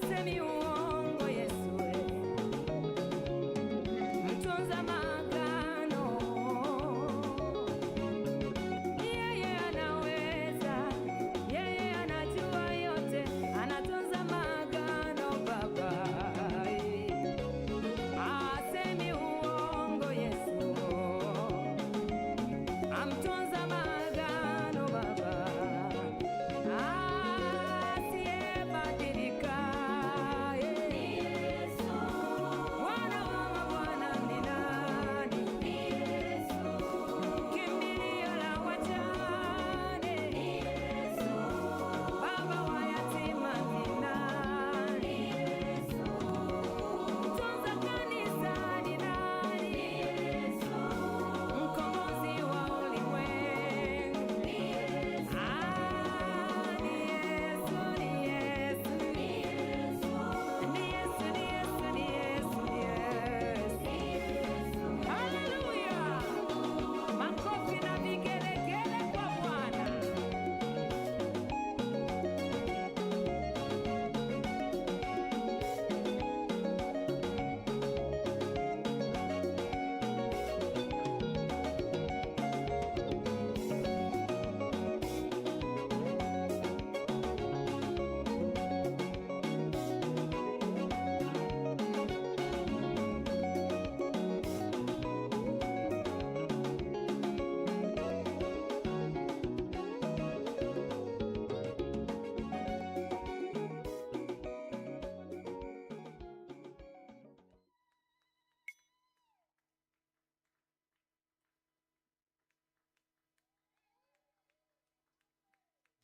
Asemi uongo Yesu, mtunza maagano, yeye anaweza, yeye anajua yote, anatunza maagano Baba. Asemi uongo Yesu, amtunza maagano Baba, asiyebadilika. Bwana wa mabwana ni nani? Kimbilio la wajane, Baba wa yatima ni nani? Mtunza kanisa ni nani? Mkombozi wa ulimwengu. Ah, ni Yesu, ni Yesu. Ni Yesu, ni Yesu, ni Yesu, ni Yesu. Haleluya! Makofi na vigelegele kwa Bwana.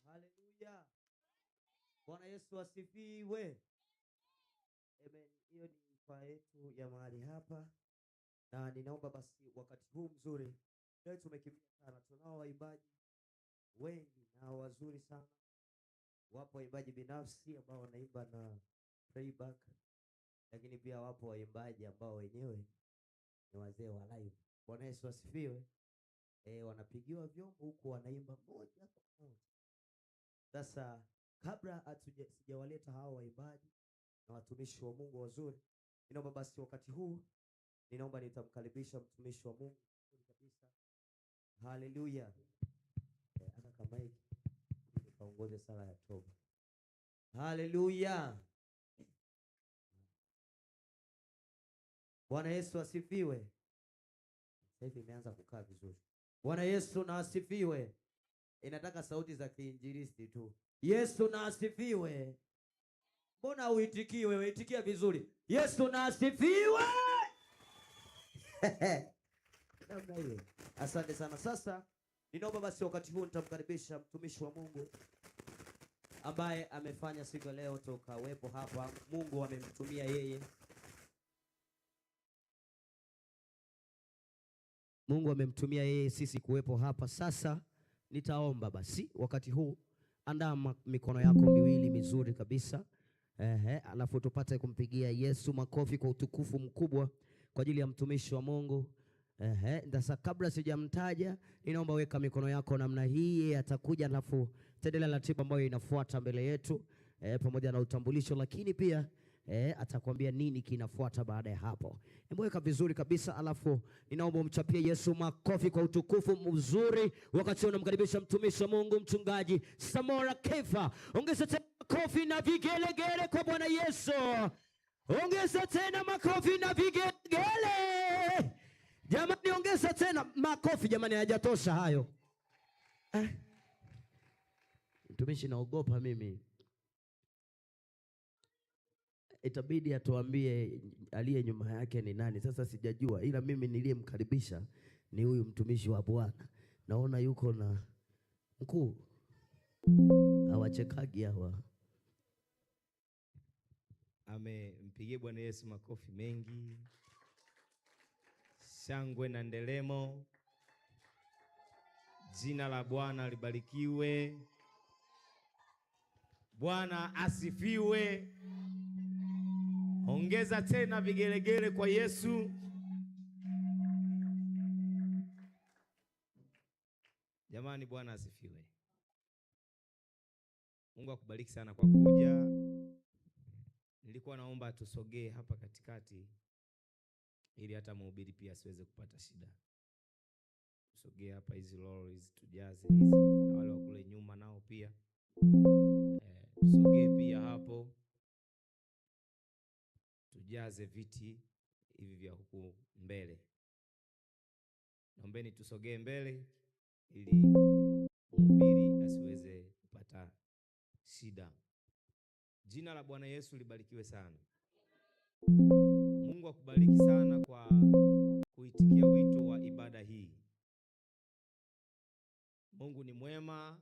Haleluya. Bwana Yesu asifiwe. Amen. Hiyo ni kwaya yetu ya mahali hapa, na ninaomba basi wakati huu mzuri leo, tumekimbia sana, tunao waimbaji wengi na wazuri sana. Wapo waimbaji binafsi ambao wanaimba na playback, lakini pia wapo waimbaji ambao wenyewe ni wazee wa live. Bwana Yesu asifiwe. Wanapigiwa vyombo huku wanaimba moja kwa moja. Sasa kabla sijawaleta hawa waimbaji na watumishi wa Mungu wazuri, ninaomba basi wakati huu, ninaomba nitamkaribisha mtumishi wa Mungu mzuri kabisa. Haleluya. Aka kama hiki nikaongoze sala ya toba. Haleluya. Bwana Yesu asifiwe. Sasa hivi imeanza kukaa vizuri. Bwana Yesu na asifiwe. Inataka sauti za kiinjilisti tu. Yesu na asifiwe. Mbona uitikii wewe? Itikia vizuri. Yesu na asifiwe. Namna hiyo. Asante sana. Sasa ninaomba basi wakati huu nitamkaribisha mtumishi wa Mungu ambaye amefanya siku ya leo tukawepo hapa. Mungu amemtumia yeye. Mungu amemtumia yeye sisi kuwepo hapa. Sasa nitaomba basi wakati huu, andaa mikono yako miwili mizuri kabisa. Ehe, alafu tupate kumpigia Yesu makofi kwa utukufu mkubwa kwa ajili ya mtumishi wa Mungu. Ehe, sasa kabla sijamtaja, ninaomba weka mikono yako namna hii, yeye atakuja alafu taendelea na ratiba ambayo inafuata mbele yetu, pamoja na utambulisho, lakini pia atakwambia nini kinafuata baada ya hapo. Hebu weka vizuri kabisa, alafu ninaomba umchapie Yesu makofi kwa utukufu mzuri wakati unamkaribisha mtumishi wa Mungu mchungaji Samora Kefa. Ongeza tena makofi na vigelegele kwa Bwana Yesu. Ongeza tena makofi na vigelegele. Jamani, ongeza tena makofi jamani, hayajatosha hayo. Mtumishi, naogopa mimi. Itabidi atuambie aliye nyuma yake ni nani. Sasa sijajua, ila mimi niliyemkaribisha ni huyu mtumishi wa Bwana. Naona yuko na mkuu. Hawachekagi hawa. Amempigia Bwana Yesu makofi mengi, shangwe na nderemo. Jina la Bwana libarikiwe. Bwana asifiwe. Ongeza tena vigelegele kwa Yesu. Jamani, Bwana asifiwe. Mungu akubariki sana kwa kuja. Nilikuwa naomba tusogee hapa katikati ili hata mhubiri pia asiweze kupata shida. Tusogee hapa, hizi lorries tujaze hizi, na wale wa kule nyuma nao pia. Tusogee pia hapo. Tujaze viti hivi vya huku mbele. Naombeni tusogee mbele ili mhubiri asiweze kupata shida. Jina la Bwana Yesu libarikiwe sana. Mungu akubariki sana kwa kuitikia wito wa ibada hii. Mungu ni mwema.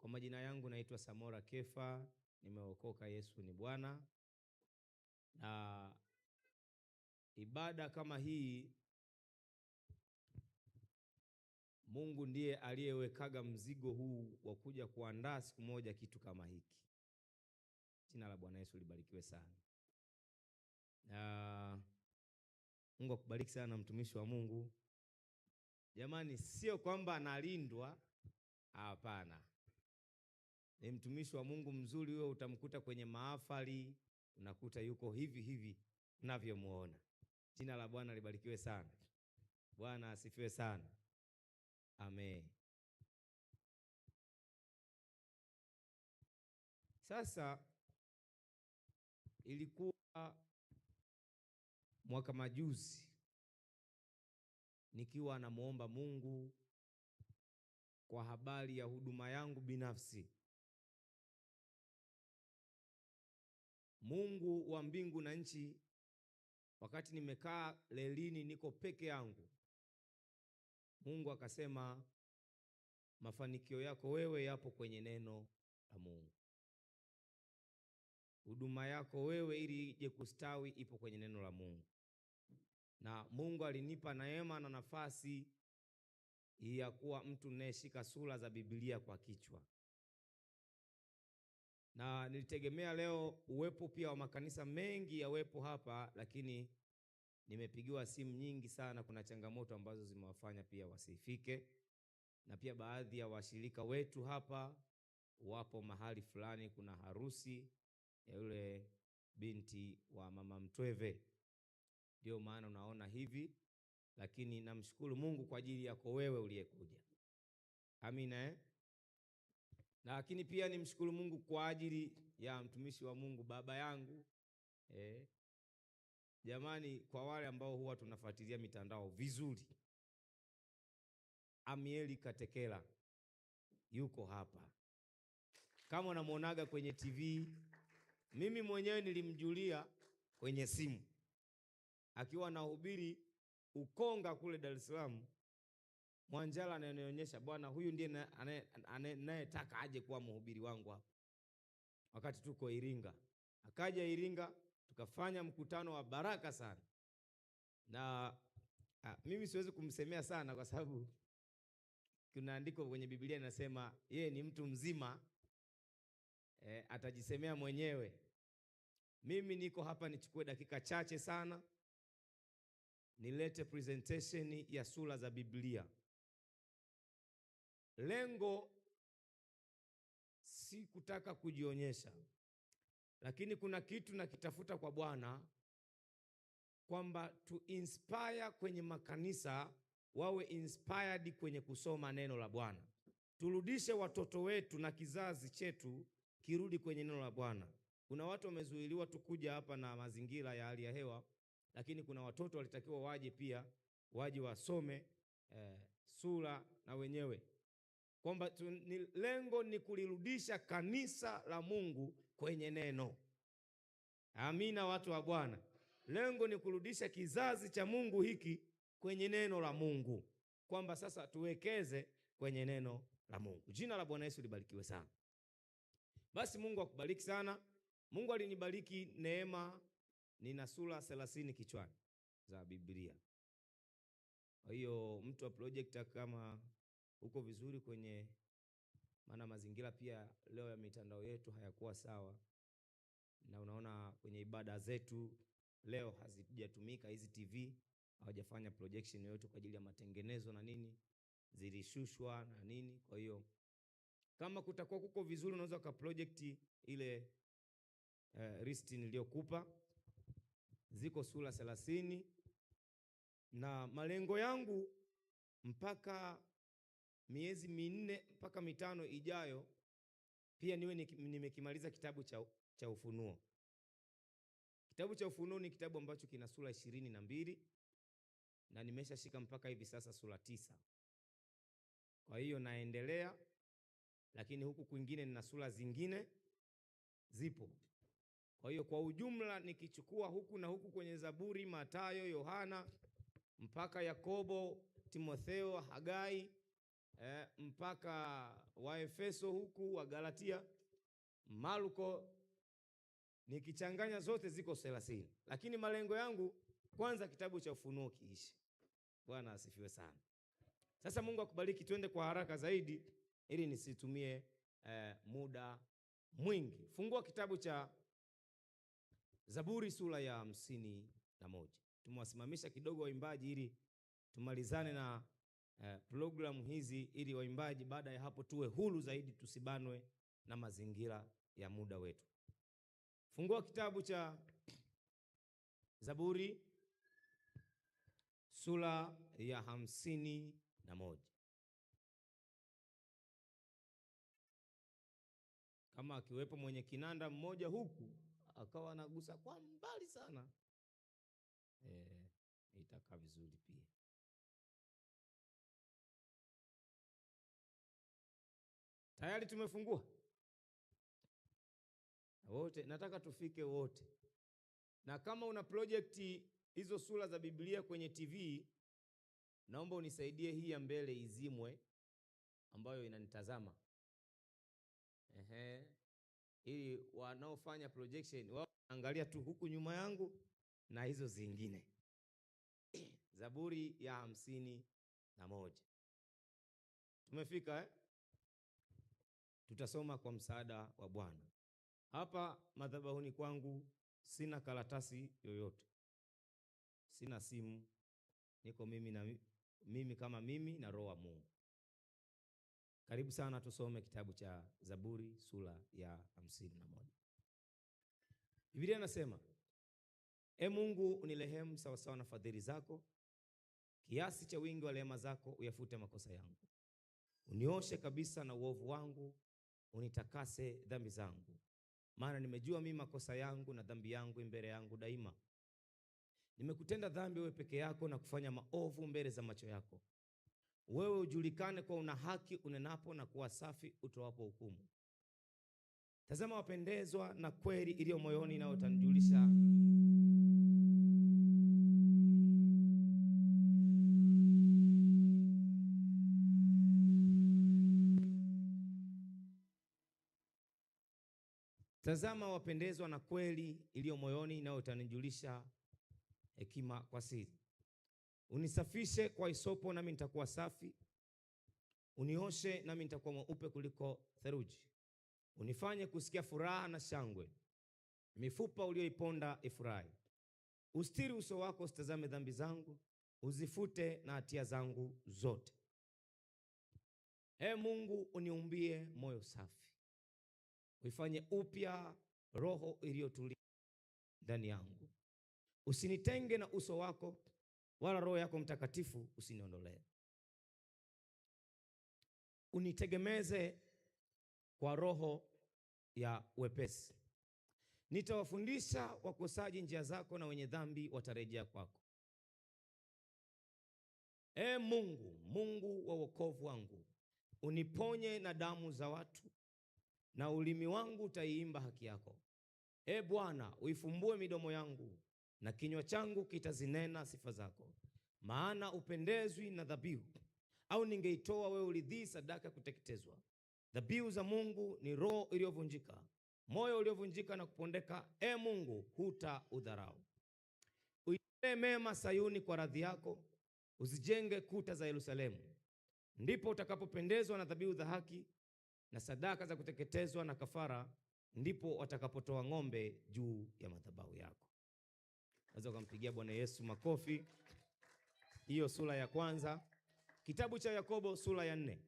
Kwa majina yangu naitwa Samora Kefa, nimeokoka, Yesu ni Bwana. Na ibada kama hii, Mungu ndiye aliyewekaga mzigo huu wa kuja kuandaa siku moja kitu kama hiki. Jina la Bwana Yesu libarikiwe sana. Na Mungu akubariki sana mtumishi wa Mungu. Jamani, sio kwamba analindwa, hapana. Ni mtumishi wa Mungu mzuri huyo, utamkuta kwenye mahafali, unakuta yuko hivi hivi unavyomuona. Jina la Bwana libarikiwe sana. Bwana asifiwe sana. Amen. Sasa ilikuwa mwaka majuzi nikiwa namuomba Mungu kwa habari ya huduma yangu binafsi. Mungu wa mbingu na nchi, wakati nimekaa lelini niko peke yangu, Mungu akasema mafanikio yako wewe yapo kwenye neno la Mungu. Huduma yako wewe ili ije kustawi ipo kwenye neno la Mungu. Na Mungu alinipa neema na nafasi ya kuwa mtu ninayeshika sura za Biblia kwa kichwa. Na nilitegemea leo uwepo pia wa makanisa mengi yawepo hapa, lakini nimepigiwa simu nyingi sana. Kuna changamoto ambazo zimewafanya pia wasifike. Na pia baadhi ya washirika wetu hapa wapo mahali fulani, kuna harusi ya yule binti wa mama Mtweve. Ndio maana unaona hivi, lakini namshukuru Mungu kwa ajili yako wewe uliyekuja. Amina, eh? Lakini pia nimshukuru Mungu kwa ajili ya mtumishi wa Mungu baba yangu. Jamani, kwa wale ambao huwa tunafuatilia mitandao vizuri, Amieli Katekela yuko hapa. Kama unamuonaga kwenye TV, mimi mwenyewe nilimjulia kwenye simu akiwa anahubiri Ukonga kule Dar es Salaam. Mwanjala ananionyesha, bwana huyu ndiye anayetaka aje kuwa mhubiri wangu hapa. Wakati tuko Iringa. Akaja Iringa, tukafanya mkutano wa baraka sana. Na mimi siwezi kumsemea sana kwa sababu kuna andiko kwenye Biblia inasema yeye ni mtu mzima, atajisemea mwenyewe. Mimi niko hapa nichukue dakika chache sana nilete presentation ya sura za Biblia. Lengo si kutaka kujionyesha, lakini kuna kitu nakitafuta kwa Bwana, kwamba tu inspire kwenye makanisa wawe inspired kwenye kusoma neno la Bwana. Turudishe watoto wetu na kizazi chetu kirudi kwenye neno la Bwana. Kuna watu wamezuiliwa tu kuja hapa na mazingira ya hali ya hewa, lakini kuna watoto walitakiwa waje pia, waje wasome sura na wenyewe. Kwamba lengo ni kulirudisha kanisa la Mungu kwenye neno. Amina watu wa Bwana. Lengo ni kurudisha kizazi cha Mungu hiki kwenye neno la Mungu. Kwamba sasa tuwekeze kwenye neno la Mungu. Jina la Bwana Yesu libarikiwe sana. Basi Mungu akubariki sana. Mungu alinibariki neema, nina sura 30 kichwani za Biblia. Kwa hiyo mtu wa projector kama uko vizuri kwenye, maana mazingira pia leo ya mitandao yetu hayakuwa sawa. Na unaona kwenye ibada zetu leo hazijatumika hizi TV, hawajafanya projection yoyote kwa ajili ya matengenezo na nini, zilishushwa na nini. Kwa hiyo kama kutakuwa kuko vizuri unaweza ka project ile listi niliyokupa. Ziko sura 30 na malengo yangu mpaka miezi 4 mpaka 5 ijayo pia niwe nimekimaliza kitabu cha Ufunuo. Kitabu cha Ufunuo ni kitabu ambacho kina sura 22 na nimeshashika mpaka hivi sasa sura 9. Kwa hiyo naendelea, lakini huku kwingine nina sura zingine zipo. Kwa hiyo kwa ujumla nikichukua huku na huku kwenye Zaburi, Mathayo, Yohana mpaka Yakobo, Timotheo, Hagai, mpaka Waefeso huku, wa Galatia, Marko, nikichanganya zote ziko 30. Lakini malengo yangu kwanza kitabu cha Ufunuo kiishe. Bwana asifiwe sana. Sasa Mungu akubariki, twende kwa haraka zaidi ili nisitumie muda mwingi. Fungua kitabu cha Zaburi sura ya 51. Tumewasimamisha kidogo waimbaji ili tumalizane na programu hizi, ili waimbaji baada ya hapo tuwe huru zaidi, tusibanwe na mazingira ya muda wetu. Fungua kitabu cha Zaburi sura ya 51. Kama akiwepo mwenye kinanda mmoja huku akawa anagusa kwa mbali sana, itakaa vizuri pia. Tayari tumefungua wote, nataka tufike wote. Na kama una project hizo sura za Biblia kwenye TV, naomba unisaidie hii ya mbele izimwe ambayo inanitazama. Ili wanaofanya projection wao angalia tu huku nyuma yangu na hizo zingine. Zaburi ya 51. Tumefika Tutasoma kwa msaada wa Bwana. Hapa madhabahuni kwangu sina karatasi yoyote. Sina simu. Niko mimi na mimi kama mimi na Roho wa Mungu. Karibu sana tusome kitabu cha Zaburi sura ya 51. Biblia inasema, E Mungu unirehemu sawasawa na fadhili zako, kiasi cha wingi wa rehema zako uyafute makosa yangu. Unioshe kabisa na uovu wangu, unitakase dhambi zangu. Maana nimejua mimi makosa yangu na dhambi yangu mbele yangu daima. Nimekutenda dhambi wewe peke yako na kufanya maovu mbele za macho yako. Wewe ujulikane kwa una haki unenapo na kuwa safi utoapo hukumu. Tazama wapendezwa na kweli iliyo moyoni, na utanijulisha Tazama wapendezwa na kweli iliyo moyoni, na utanijulisha hekima kwa siri. Unisafishe kwa hisopo nami nitakuwa safi. Unioshe nami nitakuwa mweupe kuliko theluji. Unifanye kusikia furaha na shangwe, mifupa uliyoiponda ifurahi. Ustiri uso wako usitazame dhambi zangu, uzifute na hatia zangu zote. Mungu uniumbie moyo safi, uifanye upya roho iliyotulia ndani yangu. Usinitenge na uso wako, wala roho yako mtakatifu usiniondolee. Unitegemeze kwa roho ya wepesi. Nitawafundisha wakosaji njia zako, na wenye dhambi watarejea kwako. Mungu, Mungu wa wokovu wangu, uniponye na damu za watu, na ulimi wangu utaiimba haki yako. Bwana, uifumbue midomo yangu, na kinywa changu kitazinena sifa zako. Maana upendezwi na dhabihu, au ningeitoa wewe uridhii sadaka kuteketezwa. Dhabihu za Mungu ni roho iliyovunjika, moyo uliovunjika na kupondeka, Mungu hutaudharau. Uitende mema Sayuni kwa radhi yako, uzijenge kuta za Yerusalemu. Ndipo utakapopendezwa na dhabihu za haki na sadaka za kuteketezwa na kafara, ndipo watakapotoa ng'ombe juu ya madhabahu yako. Unaweza kumpigia Bwana Yesu makofi. Hiyo sura ya kwanza. Kitabu cha Yakobo sura ya 4.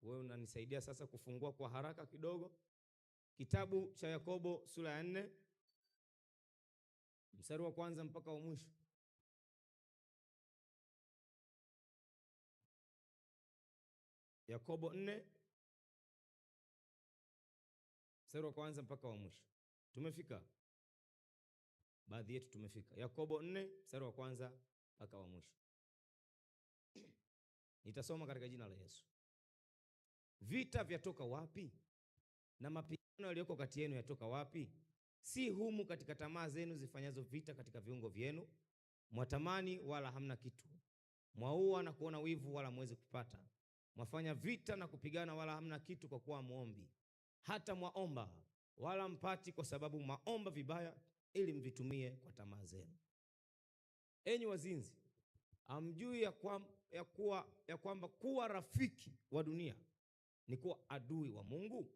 Wewe unanisaidia sasa kufungua kwa haraka kidogo. Kitabu cha Yakobo sura ya 4 mstari wa kwanza mpaka wa mwisho. Yakobo 4 mstari wa kwanza mpaka wa mwisho. Tumefika? Baadhi yetu tumefika. Yakobo 4 mstari wa kwanza mpaka wa mwisho. Nitasoma katika jina la Yesu. Vita vyatoka wapi? Na mapigano yaliyoko kati yenu yatoka wapi? Si humu katika tamaa zenu zifanyazo vita katika viungo vyenu? Mwatamani wala hamna kitu. Mwaua na kuona wivu wala mwezi kupata. Mwafanya vita na kupigana wala hamna kitu kwa kuwa muombi. Hata mwaomba wala mpati kwa sababu mwaomba vibaya ili mvitumie kwa tamaa zenu. Enyi wazinzi, hamjui ya kwamba kuwa rafiki wa dunia ni kuwa adui wa Mungu?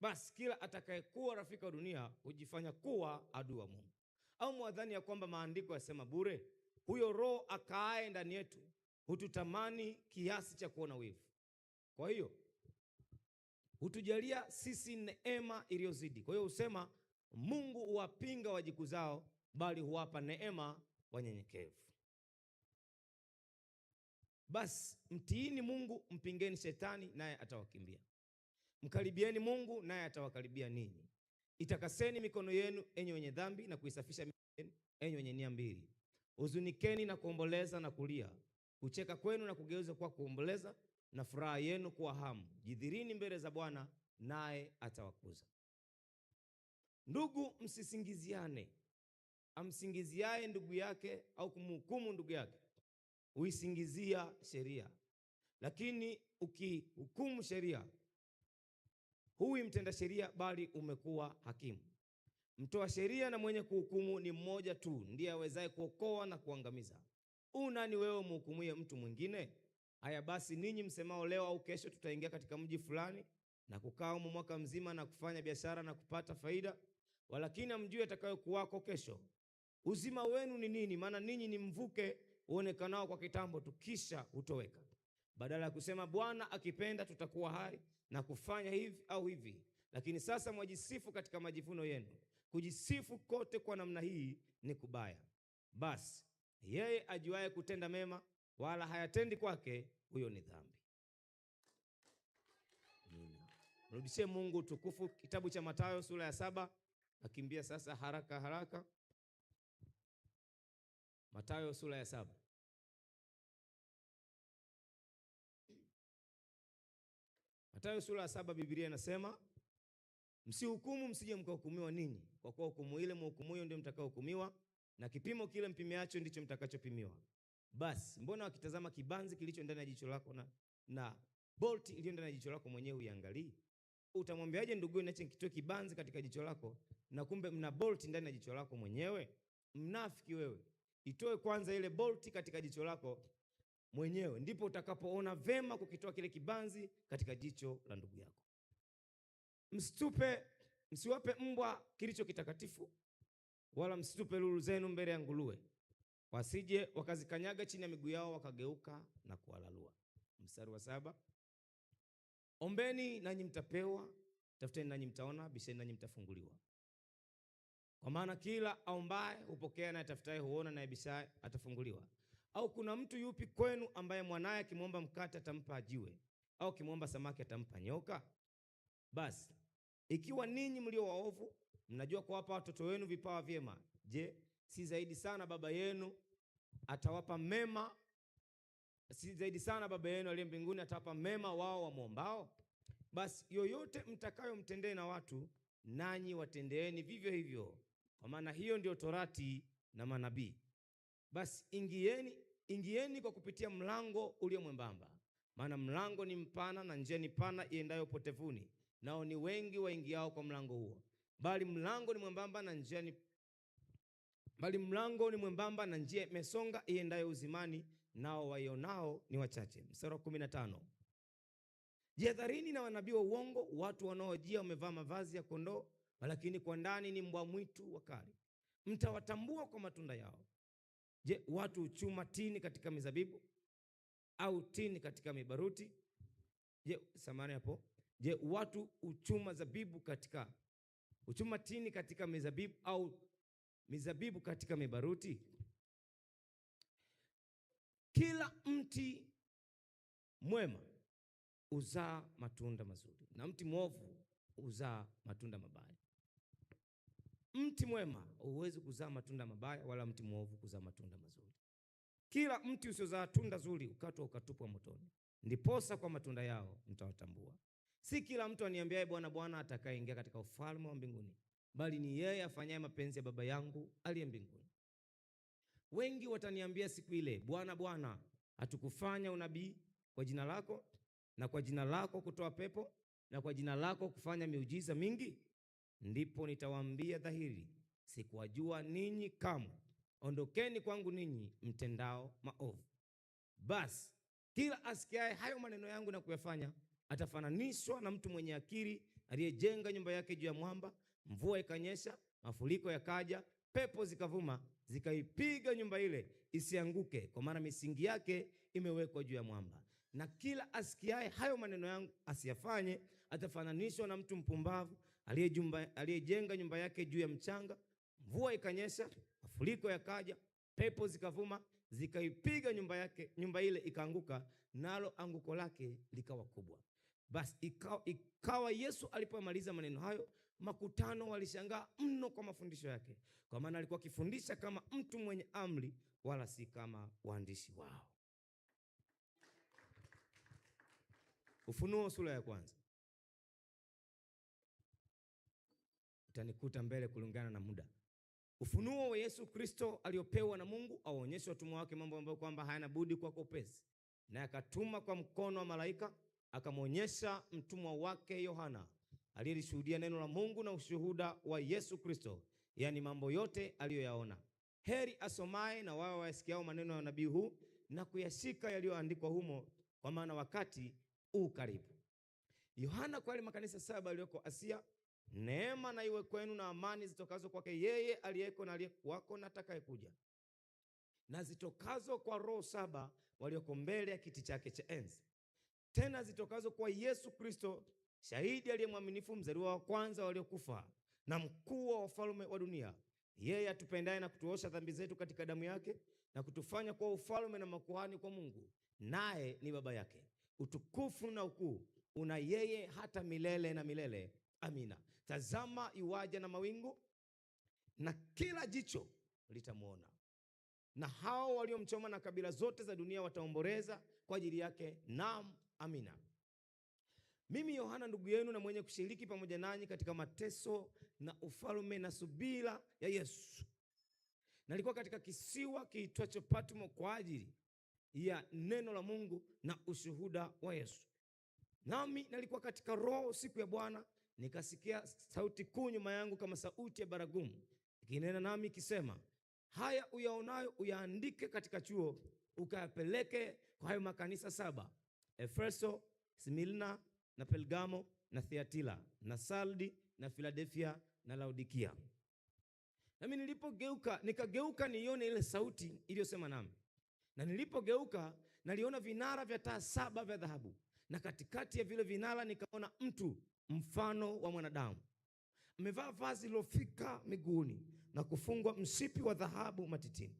Basi kila atakayekuwa rafiki wa dunia hujifanya kuwa adui wa Mungu. Au mwadhani ya kwamba maandiko yasema bure, huyo Roho akaaye ndani yetu hututamani kiasi cha kuona wivu. Kwa hiyo hutujalia sisi neema iliyozidi. Kwa hiyo husema Mungu huwapinga wajikuzao, bali huwapa neema wanyenyekevu. Basi mtiini Mungu, mpingeni shetani naye atawakimbia. Mkaribieni Mungu naye atawakaribia ninyi. Itakaseni mikono yenu enyi wenye dhambi, na kuisafisha mioyo yenu enyi wenye nia mbili. Huzunikeni na kuomboleza na kulia. Kucheka kwenu na kugeuza kuwa kuomboleza, na furaha yenu kuwa hamu. Jidhirini mbele za Bwana naye atawakuza. Ndugu, msisingiziane. Amsingiziaye ndugu yake au kumhukumu ndugu yake huisingizia sheria. Lakini ukihukumu sheria, huwi mtenda sheria, bali umekuwa hakimu. Mtoa sheria na mwenye kuhukumu ni mmoja tu, ndiye awezaye kuokoa na kuangamiza. U nani wewe mhukumuye mtu mwingine? Haya basi, ninyi msemao leo au kesho tutaingia katika mji fulani na kukaa humo mwaka mzima na kufanya biashara na kupata faida, walakini hamjui atakayokuwako kesho. Uzima wenu ni nini? Maana ninyi ni mvuke uonekanao kwa kitambo tu, kisha hutoweka. Badala ya kusema Bwana akipenda tutakuwa hai na kufanya hivi au hivi. Lakini sasa mwajisifu katika majivuno yenu. Kujisifu kote kwa namna hii ni kubaya. Basi yeye ajuaye kutenda mema wala hayatendi kwake, huyo ni dhambi. Amina. Mrudishie Mungu tukufu. Kitabu cha Mathayo sura ya 7. Nakimbia sasa haraka haraka. Mathayo sura ya 7. Mathayo sura ya 7, Biblia inasema, msihukumu msije mkahukumiwa ninyi, kwa kuwa hukumu ile mhukumuyo ndio mtakaohukumiwa, na kipimo kile mpimiacho ndicho mtakachopimiwa. Basi mbona wakitazama kibanzi kilicho ndani ya jicho lako na bolti iliyo ndani ya jicho lako mwenyewe huiangalii? Utamwambiaje nduguyo, niache nikitoe kibanzi katika jicho lako, na kumbe mna bolti ndani ya jicho lako mwenyewe? Mnafiki wewe, itoe kwanza ile bolti katika jicho lako mwenyewe, ndipo utakapoona vema kukitoa kile kibanzi katika jicho la ndugu yako. Msiwape mbwa kilicho kitakatifu, wala msitupe lulu zenu mbele ya nguruwe, wasije wakazikanyaga chini ya miguu yao wakageuka na kuwalalua. Mstari wa 7. Ombeni nanyi mtapewa, tafuteni nanyi mtaona, bisheni nanyi mtafunguliwa. Kwa maana kila aombaye hupokea, na atafutaye huona, na abishaye atafunguliwa. Au kuna mtu yupi kwenu ambaye mwanaye akimwomba mkate atampa jiwe, au akimwomba samaki atampa nyoka? Basi ikiwa ninyi mlio waovu mnajua kuwapa watoto wenu vipawa vyema, je, si zaidi sana Baba yenu atawapa mema? Si zaidi sana Baba yenu aliye mbinguni atawapa mema wao wamuombao? Basi yoyote mtakayomtendea na watu, nanyi watendeeni vivyo hivyo, kwa maana hiyo ndio Torati na manabii. Basi ingieni kwa kupitia mlango ulio mwembamba, maana mlango ni mpana na njia ni pana iendayo potevuni, nao ni wengi waingiao kwa mlango huo. Bali mlango ni mwembamba na njia ni bali mlango ni mwembamba na njia imesonga iendayo uzimani, nao waionao ni wachache. Mstari wa 15. Jihadharini na manabii wa uongo, watu wanaojia wamevaa mavazi ya kondoo, lakini kwa ndani ni mbwa mwitu wakali. Mtawatambua kwa matunda yao. Je, watu huchuma tini katika mizabibu au tini katika mibaruti? Je, samahani hapo. Je, watu huchuma zabibu katika huchuma tini katika mizabibu au mizabibu katika mibaruti? Kila mti mwema huzaa matunda mazuri na mti mwovu huzaa matunda mabaya. Mti mwema huwezi kuzaa matunda mabaya, wala mti mwovu kuzaa matunda mazuri. Kila mti usiozaa tunda zuri ukatwa ukatupwa motoni. Ndiposa kwa matunda yao mtawatambua. Si kila mtu aniambiaye Bwana, Bwana atakayeingia katika ufalme wa mbinguni, bali ni yeye afanyaye mapenzi ya Baba yangu aliye mbinguni. Wengi wataniambia siku ile, Bwana, Bwana, hatukufanya unabii kwa jina lako, na kwa jina lako kutoa pepo, na kwa jina lako kufanya miujiza mingi? Ndipo nitawaambia dhahiri, sikuwajua ninyi kamwe. Ondokeni kwangu ninyi mtendao maovu. Basi kila asikiaye hayo maneno yangu na kuyafanya atafananishwa na mtu mwenye akili aliyejenga nyumba yake juu ya mwamba. Mvua ikanyesha, mafuriko yakaja, pepo zikavuma, zikaipiga nyumba ile isianguke, kwa maana misingi yake imewekwa juu ya mwamba. Na kila asikiaye hayo maneno yangu asiyafanye atafananishwa na mtu mpumbavu aliyejenga nyumba yake juu ya mchanga. Mvua ikanyesha, mafuriko yakaja, pepo zikavuma, zikaipiga nyumba yake, nyumba ile ikaanguka, nalo anguko lake likawa kubwa. Basi ikawa Yesu alipomaliza maneno hayo, makutano walishangaa mno kwa mafundisho yake, kwa maana alikuwa akifundisha kama mtu mwenye amri, wala si kama waandishi wao. Ufunuo sura ya kwanza. Utanikuta mbele kulingana na muda. Ufunuo wa Yesu Kristo aliopewa na Mungu awaonyeshe watumwa wake mambo ambayo kwamba hayana budi kwa upesi. Naye akatuma kwa mkono wa malaika akamwonyesha mtumwa wake Yohana aliyelishuhudia neno la Mungu na ushuhuda wa Yesu Kristo, yani mambo yote aliyoyaona. Heri asomaye na wao wayasikiao maneno ya nabii huu na kuyashika yaliyoandikwa humo, kwa maana wakati u karibu. Yohana kwa yale makanisa saba yaliyoko Asia, neema na iwe kwenu na amani zitokazo kwake yeye aliyeko na aliyekuwako na atakayekuja, na zitokazo kwa roho saba walioko mbele ya kiti chake cha enzi, tena zitokazo kwa Yesu Kristo, shahidi aliye mwaminifu, mzaliwa wa kwanza waliokufa, na mkuu wa wafalme wa dunia, yeye atupendaye na kutuosha dhambi zetu katika damu yake, na kutufanya kuwa ufalme na makuhani kwa Mungu, naye ni baba yake. Utukufu na ukuu una yeye hata milele na milele. Amina. Tazama iwaja na mawingu, na kila jicho litamwona, na hao waliomchoma, na kabila zote za dunia wataomboleza kwa ajili yake. Naam, amina. Mimi Yohana ndugu yenu na mwenye kushiriki pamoja nanyi katika mateso na ufalme na subira ya Yesu, nalikuwa katika kisiwa kiitwacho Patmo kwa ajili ya neno la Mungu na ushuhuda wa Yesu. Nami nalikuwa katika roho siku ya Bwana, nikasikia sauti kuu nyuma yangu kama sauti ya baragumu ikinena nami ikisema, haya uyaonayo uyaandike katika chuo, ukayapeleke kwa hayo makanisa saba: Efeso, Smilna na Pergamo na Thiatira na Sardi na Filadelfia na Laodikia. Nami nilipogeuka, nikageuka nione ile sauti iliyosema nami. Na nilipogeuka naliona vinara vya taa saba vya dhahabu, na katikati ya vile vinara nikaona mtu mfano wa mwanadamu, amevaa vazi lilofika miguuni na kufungwa mshipi wa dhahabu matitini.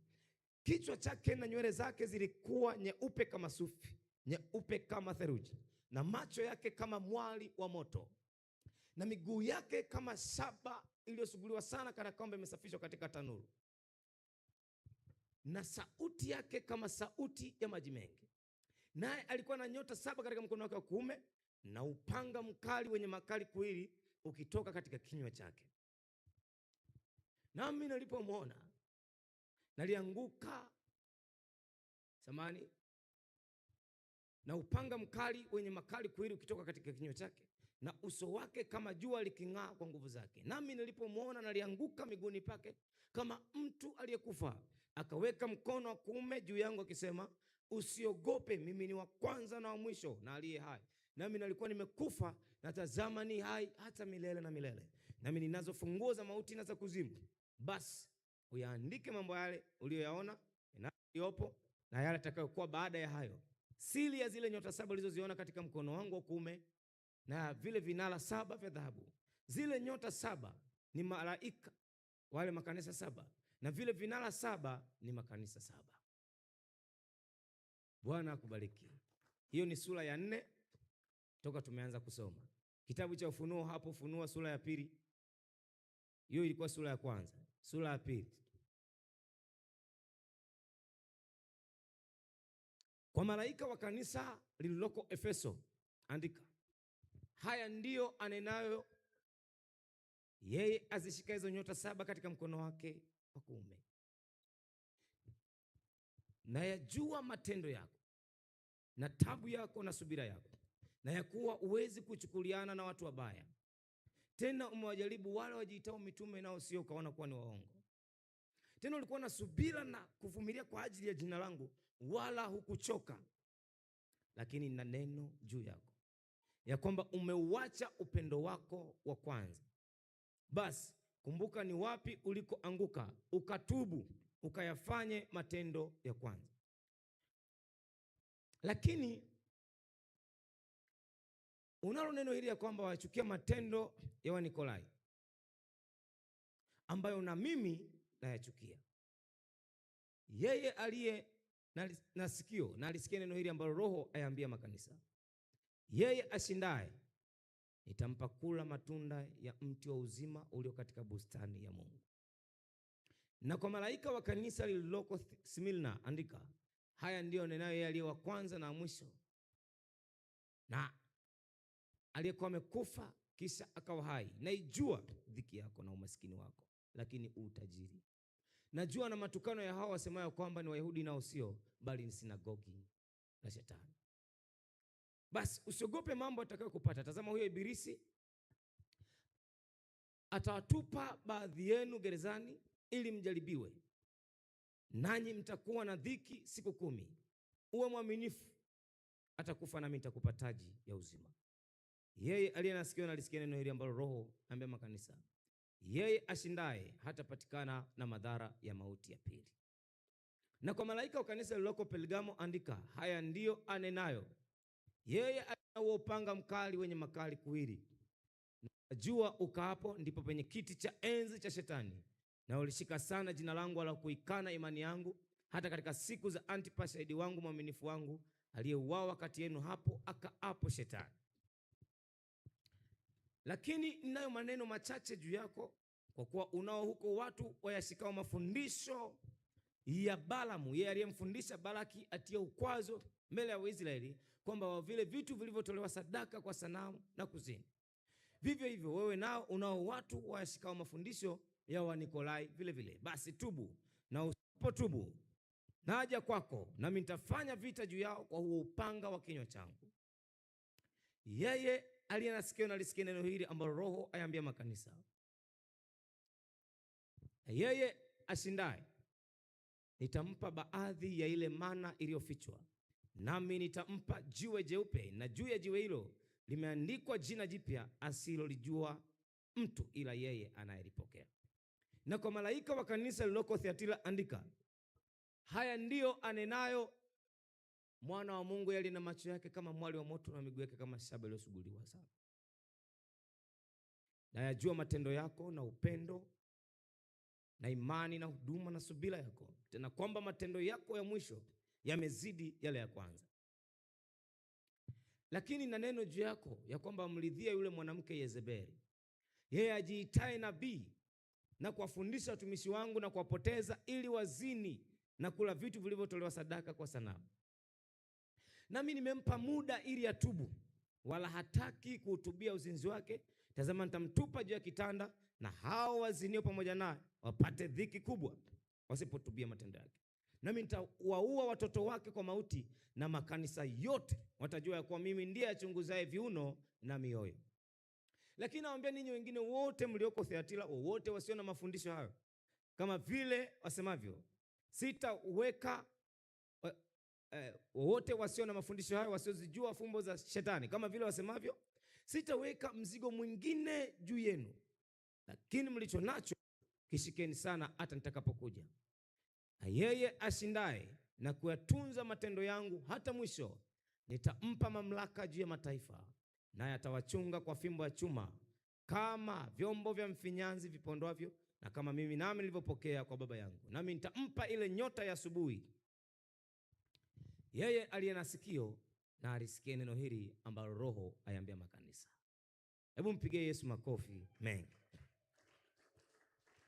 Kichwa chake na nywele zake zilikuwa nyeupe kama sufi, nyeupe kama theluji, na macho yake kama mwali wa moto, na miguu yake kama shaba iliyosuguliwa sana, kana kwamba imesafishwa katika tanuru, na sauti yake kama sauti ya maji mengi. Naye alikuwa na nyota saba katika mkono wake wa kuume, na upanga mkali wenye makali kuwili ukitoka katika kinywa chake. Nami nilipomwona nalianguka samani, na upanga mkali wenye makali kuwili ukitoka katika kinywa chake, na uso wake kama jua liking'aa kwa nguvu zake. Nami nilipomwona nalianguka miguuni pake kama mtu aliyekufa. Akaweka mkono wa kuume juu yangu akisema, usiogope, mimi ni wa kwanza na wa mwisho na aliye hai. Nami nalikuwa nimekufa, na tazama ni hai hata milele na milele, nami ninazo funguo za mauti na za kuzimu. Basi uyaandike mambo yale uliyoyaona na yaliyopo na yale yatakayokuwa baada ya hayo. Siri ya zile nyota saba ulizoziona katika mkono wangu wa kuume na vile vinara 7 vya dhahabu. Zile nyota 7 ni malaika wale makanisa 7, na vile vinara 7 ni makanisa 7. Bwana akubariki. Hiyo ni sura ya 4 toka tumeanza kusoma kitabu cha Ufunuo. Hapo Ufunuo sura ya 2. Hiyo ilikuwa sura ya kwanza. Sura ya 2. Kwa malaika wa kanisa lililoko Efeso andika, haya ndiyo anenayo yeye azishika hizo nyota 7 katika mkono wake wa kuume. Na yajua matendo yako na tabu yako na subira yako, na ya kuwa huwezi kuchukuliana na watu wabaya. Tena umewajaribu wale wajiitao mitume nao sio, ukaona kuwa ni waongo. Tena ulikuwa na subira na kuvumilia kwa ajili ya jina langu, wala hukuchoka. Lakini nina neno juu yako, ya kwamba umeuacha upendo wako wa kwanza. Basi kumbuka ni wapi ulikoanguka, ukatubu, ukayafanye matendo ya kwanza. Lakini unalo neno hili ya kwamba wachukia matendo ya Wanikolai, ambayo na mimi nayachukia. Yeye aliye na sikio na alisikia neno hili ambalo Roho ayaambia makanisa. Yeye ashindaye nitampa kula matunda ya mti wa uzima ulio katika bustani ya Mungu. Na kwa malaika wa kanisa lililoko Smyrna andika, haya ndiyo nenayo yeye aliye wa kwanza na mwisho, na aliyekuwa amekufa kisha akawa hai. Naijua dhiki yako na umaskini wako, lakini utajiri. Najua na matukano ya hao wasemayo kwamba ni Wayahudi nao sio, bali ni sinagogi la Shetani. Basi usiogope mambo atakayokupata. Tazama, huyo ibilisi atawatupa baadhi yenu gerezani ili mjaribiwe, nanyi mtakuwa na dhiki siku 10. Uwe mwaminifu, atakufa nami nitakupa taji ya uzima. Yeye aliye na sikio na alisikia neno hili ambalo Roho aambia makanisa. Yeye ashindaye hatapatikana na madhara ya mauti ya pili. Na kwa malaika wa kanisa lililoko Pergamo andika, haya ndiyo anenayo yeye aliye upanga mkali wenye makali kuwili. Najua ukaapo ndipo penye kiti cha enzi cha Shetani, na ulishika sana jina langu wala kuikana imani yangu, hata katika siku za Antipa shahidi wangu mwaminifu wangu, aliyeuawa kati yenu hapo akaapo Shetani. Lakini ninayo maneno machache juu yako, kwa kuwa unao huko watu wayashikao mafundisho ya Balaamu, yeye aliyemfundisha Balaki atie ukwazo mbele ya Waisraeli, kwamba wa vile vitu vilivyotolewa sadaka kwa sanamu na kuzini. Vivyo hivyo wewe nao unao watu wayashikao mafundisho ya Wanikolai vile vile. Basi tubu, na usipotubu naja kwako, nami nitafanya vita juu yao kwa huo upanga wa kinywa changu. Yeye aliye na sikio na alisikie neno hili ambalo Roho ayaambia makanisa. Yeye ashindaye nitampa baadhi ya ile mana iliyofichwa, nami nitampa jiwe jeupe, na juu ya jiwe hilo limeandikwa jina jipya asilolijua mtu ila yeye anayelipokea. Na kwa malaika wa kanisa lililoko Thiatira andika, haya ndiyo anenayo Mwana wa Mungu, yaliye na macho yake kama mwali wa moto na miguu yake kama shaba iliyosuguliwa sana. Nayajua matendo yako na upendo na imani na huduma na subira yako, tena kwamba matendo yako ya mwisho yamezidi yale ya kwanza. Lakini na neno juu yako ya kwamba mridhia yule mwanamke Yezebeli, yeye ajiitaye nabii, na kuwafundisha watumishi wangu na kuwapoteza ili wazini na kula vitu vilivyotolewa sadaka kwa sanamu. Nami nimempa muda ili atubu, wala hataki kuhutubia uzinzi wake. Tazama, nitamtupa juu ya kitanda, na hao wazinio pamoja naye wapate dhiki kubwa wasipotubia matendo yake. Nami nitawaua watoto wake kwa mauti, na makanisa yote watajua ya kuwa mimi ndiye achunguzaye viuno na mioyo. Lakini nawaambia ninyi wengine wote mlioko Thiatira, wote wasio na mafundisho hayo, kama vile wasemavyo, sitaweka wote wasio na mafundisho hayo, wasiozijua fumbo za Shetani, kama vile wasemavyo, sitaweka mzigo mwingine juu yenu, lakini mlicho nacho kishikeni sana hata nitakapokuja. Na yeye ashindaye na kuyatunza matendo yangu hata mwisho, nitampa mamlaka juu ya mataifa, Naye atawachunga kwa fimbo ya chuma, kama vyombo vya mfinyanzi vipondwavyo, na kama mimi nami nilivyopokea kwa Baba yangu. Nami nitampa ile nyota ya asubuhi. Yeye aliye na sikio na alisikie neno hili ambalo Roho ayambia makanisa. Hebu mpigie Yesu makofi mengi.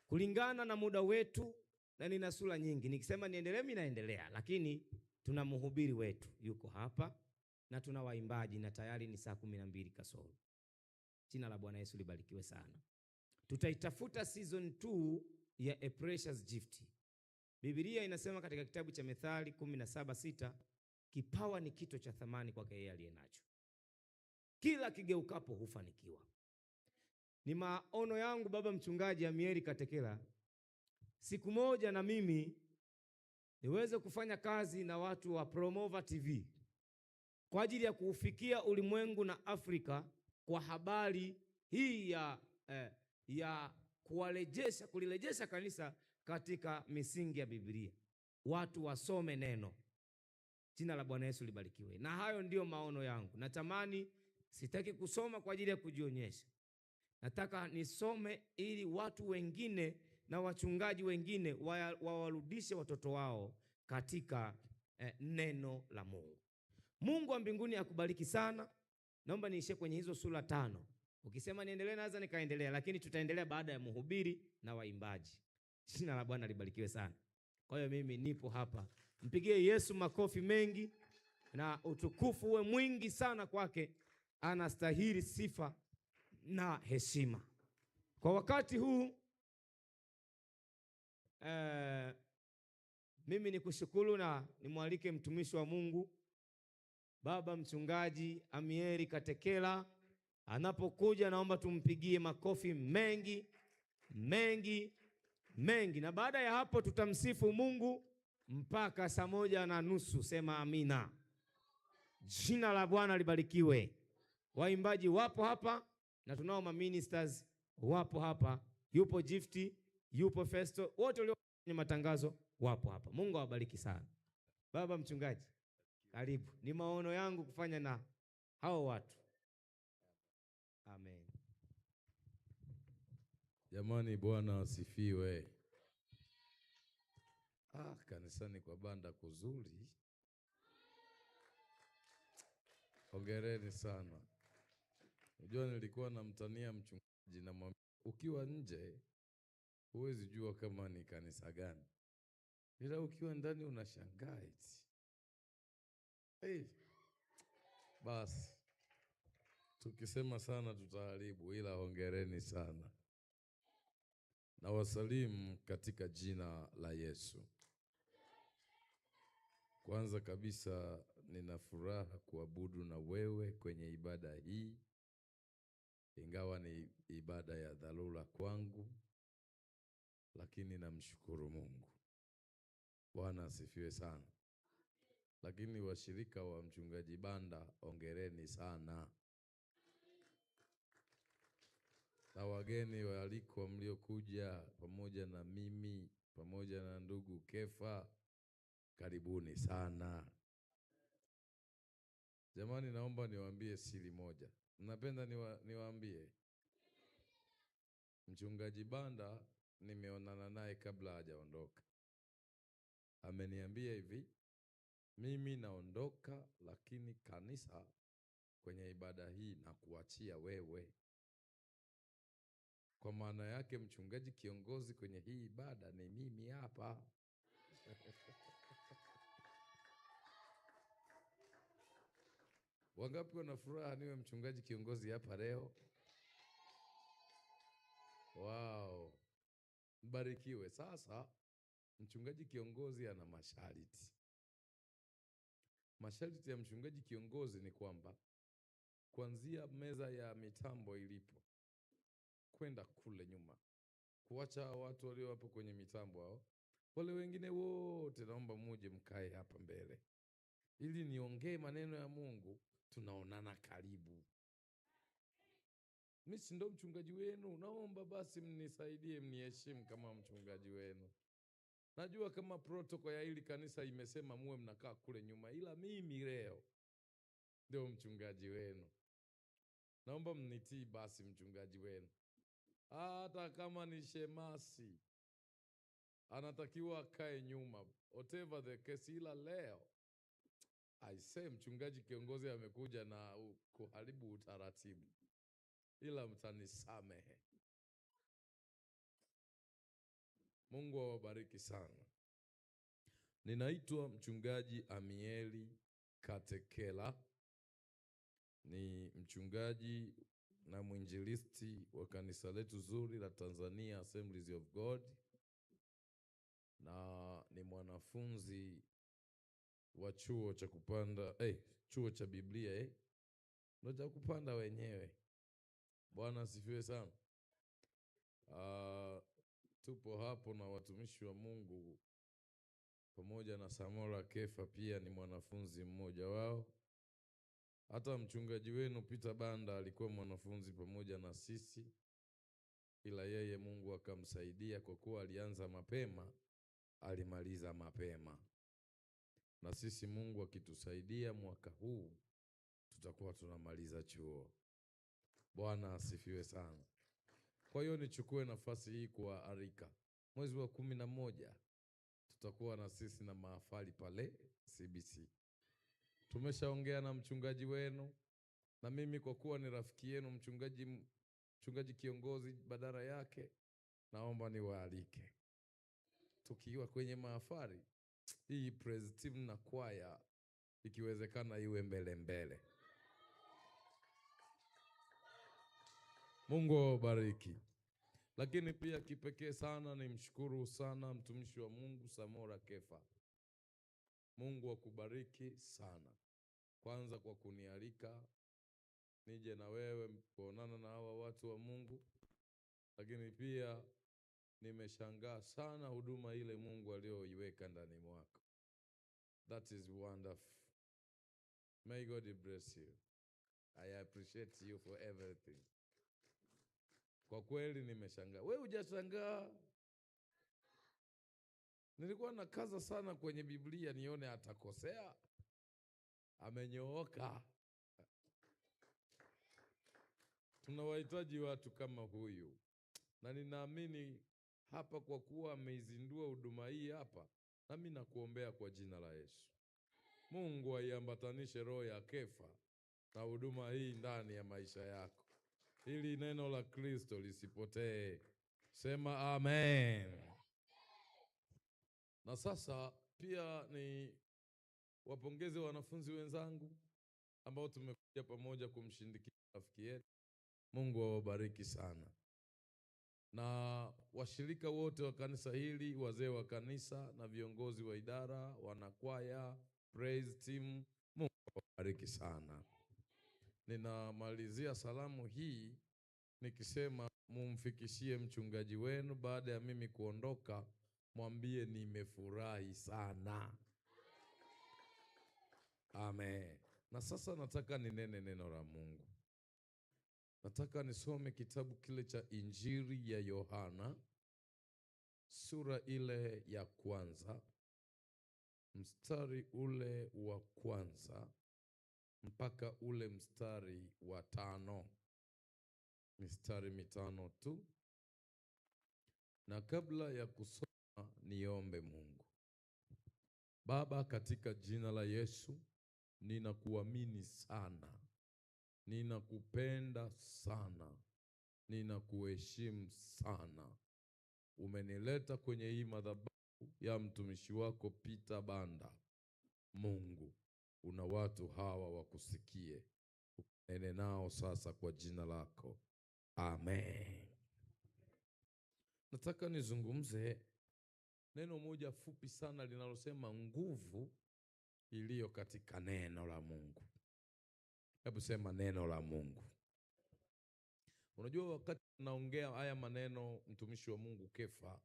Kulingana na muda wetu, na nina sura nyingi, nikisema niendelee mimi naendelea, lakini tuna mhubiri wetu yuko hapa na tuna waimbaji, na tayari ni saa 12 kasoro. Jina la Bwana Yesu libarikiwe sana. Tutaitafuta season 2 ya A Precious Gift. Biblia inasema katika kitabu cha Methali 17:6, kipawa ni kito cha thamani kwake yeye aliye nacho. Kila kigeukapo hufanikiwa. Ni maono yangu baba mchungaji Amieli Katekela, siku moja na mimi niweze kufanya kazi na watu wa Promova TV kwa ajili ya kuufikia ulimwengu na Afrika kwa habari hii ya kulirejesha kanisa katika misingi ya Biblia. Watu wasome neno. Jina la Bwana Yesu libarikiwe. Na hayo ndiyo maono yangu. Natamani, sitaki kusoma kwa ajili ya kujionyesha. Nataka nisome ili watu wengine na wachungaji wengine wawarudishe watoto wao katika neno la Mungu. Mungu wa mbinguni akubariki sana. Naomba niishie kwenye hizo sura 5. Ukisema niendelee naweza nikaendelea, lakini tutaendelea baada ya mhubiri na waimbaji. Jina la Bwana libarikiwe sana. Kwa hiyo mimi nipo hapa. Mpigie Yesu makofi mengi na utukufu uwe mwingi sana kwake. Anastahili sifa na heshima. Kwa wakati huu mimi nikushukuru na nimwalike mtumishi wa Mungu Baba Mchungaji Amieli Katekela. Anapokuja naomba tumpigie makofi mengi mengi mengi. Na baada ya hapo tutamsifu Mungu mpaka saa 1:30. Sema amina. Jina la Bwana libarikiwe. Waimbaji wapo hapa na tunao ma ministers wapo hapa. Yupo Gifty, yupo Festo, wote walio kwenye matangazo wapo hapa. Mungu awabariki sana. Baba mchungaji, karibu. Ni maono yangu kufanya na hao watu. Amen. Jamani, Bwana asifiwe. Kanisani kwa Banda kuzuri. Hongereni sana. Unajua nilikuwa namtania mchungaji na mwambia, ukiwa nje huwezi jua kama ni kanisa gani, ila ukiwa ndani unashangaa eti. Hey, basi tukisema sana tutaharibu, ila hongereni sana. Na wasalimu katika jina la Yesu. Kwanza kabisa nina furaha kuabudu na wewe kwenye ibada hii, ingawa ni ibada ya dharura kwangu, lakini namshukuru Mungu. Bwana asifiwe sana. Lakini washirika wa mchungaji Banda, hongereni sana. Na wageni waalikwa mliokuja pamoja na mimi, pamoja na ndugu Kefa, karibuni sana. Jamani, naomba niwaambie siri moja. Napenda niwaambie. Mchungaji Banda nimeonana naye kabla hajaondoka. Ameniambia hivi, mimi naondoka lakini kanisa kwenye ibada hii na kuachia wewe. Kwa maana yake mchungaji kiongozi kwenye hii ibada ni mimi hapa. Wangapi wana furaha niwe mchungaji kiongozi hapa leo? Wow. Mbarikiwe. Sasa mchungaji kiongozi ana masharti. Masharti ya mchungaji kiongozi ni kwamba kuanzia meza ya mitambo ilipo kwenda kule nyuma, kuacha watu walio hapo kwenye mitambo hao, wale wengine wote naomba muje mkae hapa mbele ili niongee maneno ya Mungu, tunaonana karibu. Mimi si ndo mchungaji wenu, naomba basi mnisaidie, mniheshimu kama mchungaji wenu. Najua kama protocol ya hili kanisa imesema muwe mnakaa kule nyuma, ila mimi leo ndio mchungaji wenu. Naomba mnitii basi mchungaji wenu, hata kama ni shemasi anatakiwa akae nyuma, whatever the case. Ila leo I say mchungaji kiongozi amekuja na kuharibu utaratibu, ila mtanisamehe. Mungu awabariki sana. Ninaitwa mchungaji Amieli Katekela, ni mchungaji na mwinjilisti wa kanisa letu zuri la Tanzania Assemblies of God, na ni mwanafunzi wa chuo cha kupanda, chuo cha Biblia, ndio cha kupanda wenyewe. Bwana asifiwe sana. Tupo hapo na watumishi wa Mungu pamoja na Samora Kefa, pia ni mwanafunzi mmoja wao. Hata mchungaji wenu Peter Banda alikuwa mwanafunzi pamoja na sisi, ila yeye Mungu akamsaidia kwa kuwa alianza mapema, alimaliza mapema. Na sisi Mungu akitusaidia mwaka huu tutakuwa tunamaliza chuo. Bwana asifiwe sana. Kwa hiyo nichukue nafasi hii kuwaalika. Mwezi wa 11 tutakuwa na sisi na mahafali pale CBC. Tumeshaongea na mchungaji wenu, na mimi kwa kuwa ni rafiki yenu mchungaji kiongozi badala yake, naomba niwaalike. Tukiwa kwenye mahafali hii, praise team na kwaya ikiwezekana iwe mbele mbele. Mungu awabariki. Lakini pia kipekee sana nimshukuru sana mtumishi wa Mungu Samora Kefa. Mungu akubariki sana. Kwanza kwa kunialika nije na wewe kuonana na hawa watu wa Mungu. Lakini pia nimeshangaa sana huduma ile Mungu aliyoiweka ndani mwako. That is wonderful. May God bless you. I appreciate you for everything. Kwa kweli nimeshangaa. Wewe hujashangaa? Nilikuwa nakaza sana kwenye Biblia nione atakosea. Amenyooka. Tunawahitaji watu kama huyu. Na ninaamini hapa kwa kuwa ameizindua huduma hii hapa, nami nakuombea kwa jina la Yesu. Mungu aiambatanishe roho ya Kefa na huduma hii ndani ya maisha yako, ili neno la Kristo lisipotee. Sema amen. Na sasa pia ni wapongeze wanafunzi wenzangu ambao tumekuja pamoja kumshindikiza rafiki yetu. Mungu awabariki sana. Na washirika wote wa kanisa hili, wazee wa kanisa na viongozi wa idara, wanakwaya, praise team, Mungu awabariki sana. Ninamalizia salamu hii nikisema mumfikishie mchungaji wenu baada ya mimi kuondoka, mwambie nimefurahi sana. Amen. Na sasa nataka ninene neno la Mungu. Nataka nisome kitabu kile cha Injili ya Yohana sura ile ya kwanza mstari ule wa kwanza mpaka ule mstari wa 5. Mistari 5 tu. Na kabla ya kusoma niombe Mungu. Baba, katika jina la Yesu, ninakuamini sana, ninakupenda sana, ninakuheshimu sana. Umenileta kwenye hii madhabahu ya mtumishi wako Peter Banda. Mungu, una watu hawa wakusikie, unene nao sasa kwa jina lako. Amen. Nataka nizungumze neno moja fupi sana linalosema nguvu iliyo katika neno la Mungu. Hebu sema neno la Mungu. Unajua, wakati naongea haya maneno mtumishi wa Mungu Kefa,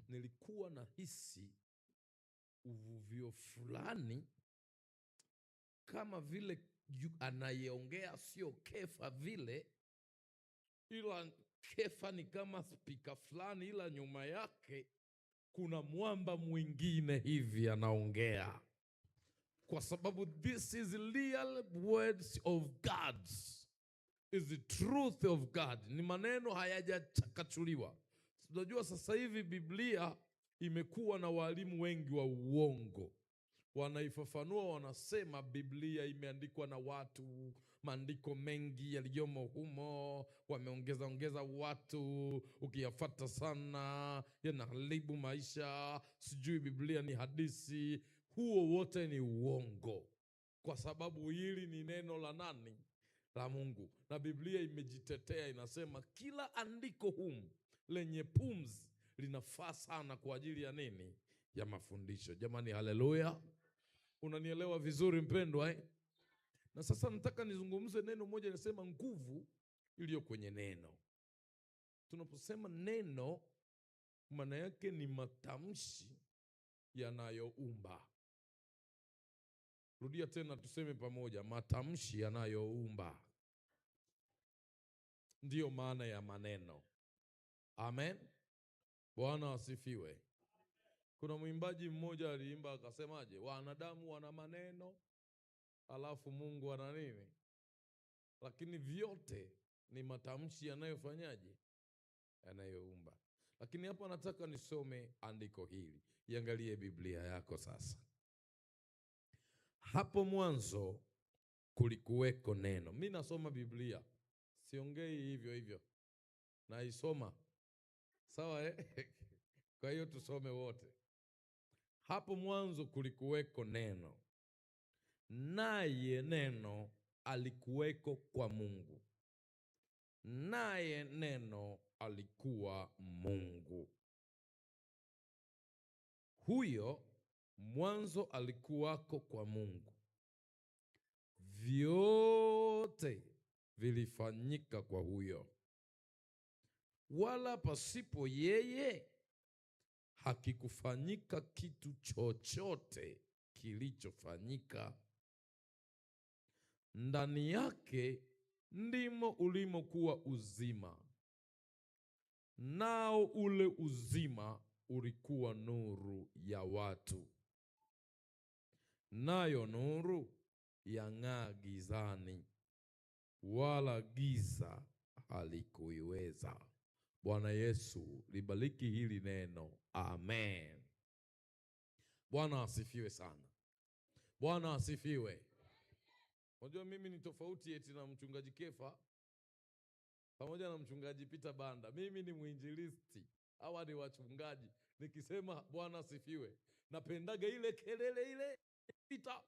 nilikuwa nahisi uvuvio fulani, kama vile anayeongea sio Kefa vile, ila Kefa ni kama spika fulani, ila nyuma yake kuna mwamba mwingine hivi anaongea. Kwa sababu this is real words of God. Is the truth of God. Ni maneno hayajachakachuliwa. Unajua sasa hivi Biblia imekuwa na walimu wengi wa uongo. Wanaifafanua, wanasema Biblia imeandikwa na watu, maandiko mengi yaliyomo humo, wameongeza ongeza watu, ukiyafata sana yanaharibu maisha, sijui Biblia ni hadisi. Huo wote ni uongo, kwa sababu hili ni neno la nani? La Mungu. Na Biblia imejitetea, inasema kila andiko humu lenye pumzi linafaa sana kwa ajili ya nini? Ya mafundisho. Jamani, haleluya! Unanielewa vizuri mpendwa, eh? Na sasa nataka nizungumze neno moja, nasema nguvu iliyo kwenye neno. Tunaposema neno, maana yake ni matamshi yanayoumba. Rudia tena tuseme pamoja, matamshi yanayoumba. Ndiyo maana ya maneno. Amen. Bwana asifiwe. Kuna mwimbaji mmoja aliimba akasemaje? Wanadamu wana maneno, alafu Mungu ana nini? Lakini vyote ni matamshi yanayofanyaje? Yanayoumba. Lakini hapa nataka nisome andiko hili. Iangalie Biblia yako sasa. Hapo mwanzo kulikuweko neno. Mimi nasoma Biblia, siongei hivyo hivyo, naisoma. Sawa, eh? Kwa hiyo tusome wote. Hapo mwanzo kulikuweko neno, naye neno alikuweko kwa Mungu, naye neno alikuwa Mungu. Huyo mwanzo alikuwako kwa Mungu. Vyote vilifanyika kwa huyo, wala pasipo yeye hakikufanyika kitu chochote kilichofanyika. Ndani yake ndimo ulimokuwa uzima, nao ule uzima ulikuwa nuru ya watu, nayo nuru yang'aa gizani, wala giza halikuiweza. Bwana Yesu libariki hili neno. Amen. Bwana asifiwe sana. Bwana asifiwe. Unajua mimi ni tofauti eti na mchungaji Kefa pamoja na mchungaji Peter Banda. Mimi ni mwinjilisti, hawa ni wachungaji. Nikisema Bwana asifiwe, napendaga ile kelele ile Peter.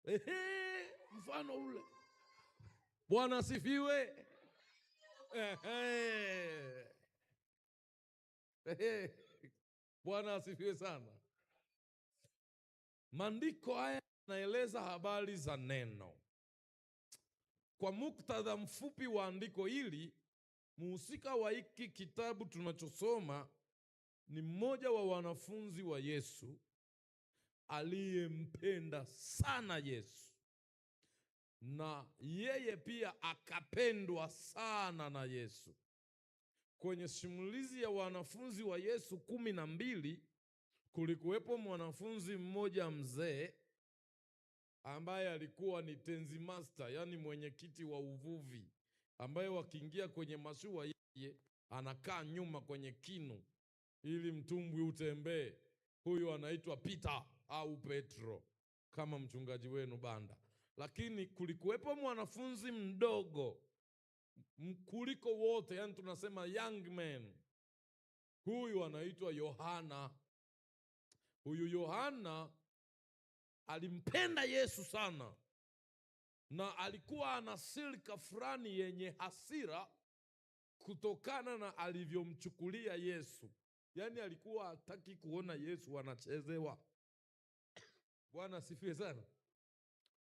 Ehe, mfano ule. Bwana asifiwe. Ehe. Ehe. Bwana asifiwe sana. Maandiko haya yanaeleza habari za neno. Kwa muktadha mfupi wa andiko hili, muhusika wa hiki kitabu tunachosoma ni mmoja wa wanafunzi wa Yesu aliyempenda sana Yesu, na yeye pia akapendwa sana na Yesu. Kwenye simulizi ya wanafunzi wa Yesu 12, kulikuwepo mwanafunzi mmoja mzee ambaye alikuwa ni tenzi master, yani mwenyekiti wa uvuvi, ambaye wakiingia kwenye mashua yeye anakaa nyuma kwenye kinu ili mtumbwi utembee. Huyu anaitwa Peter au Petro kama mchungaji wenu Banda. Lakini kulikuwepo mwanafunzi mdogo kuliko wote, yani tunasema young man. Huyu anaitwa Yohana. Huyu Yohana alimpenda Yesu sana, na alikuwa ana silka fulani yenye hasira kutokana na alivyomchukulia Yesu. Yani alikuwa hataki kuona Yesu anachezewa. Bwana asifiwe sana.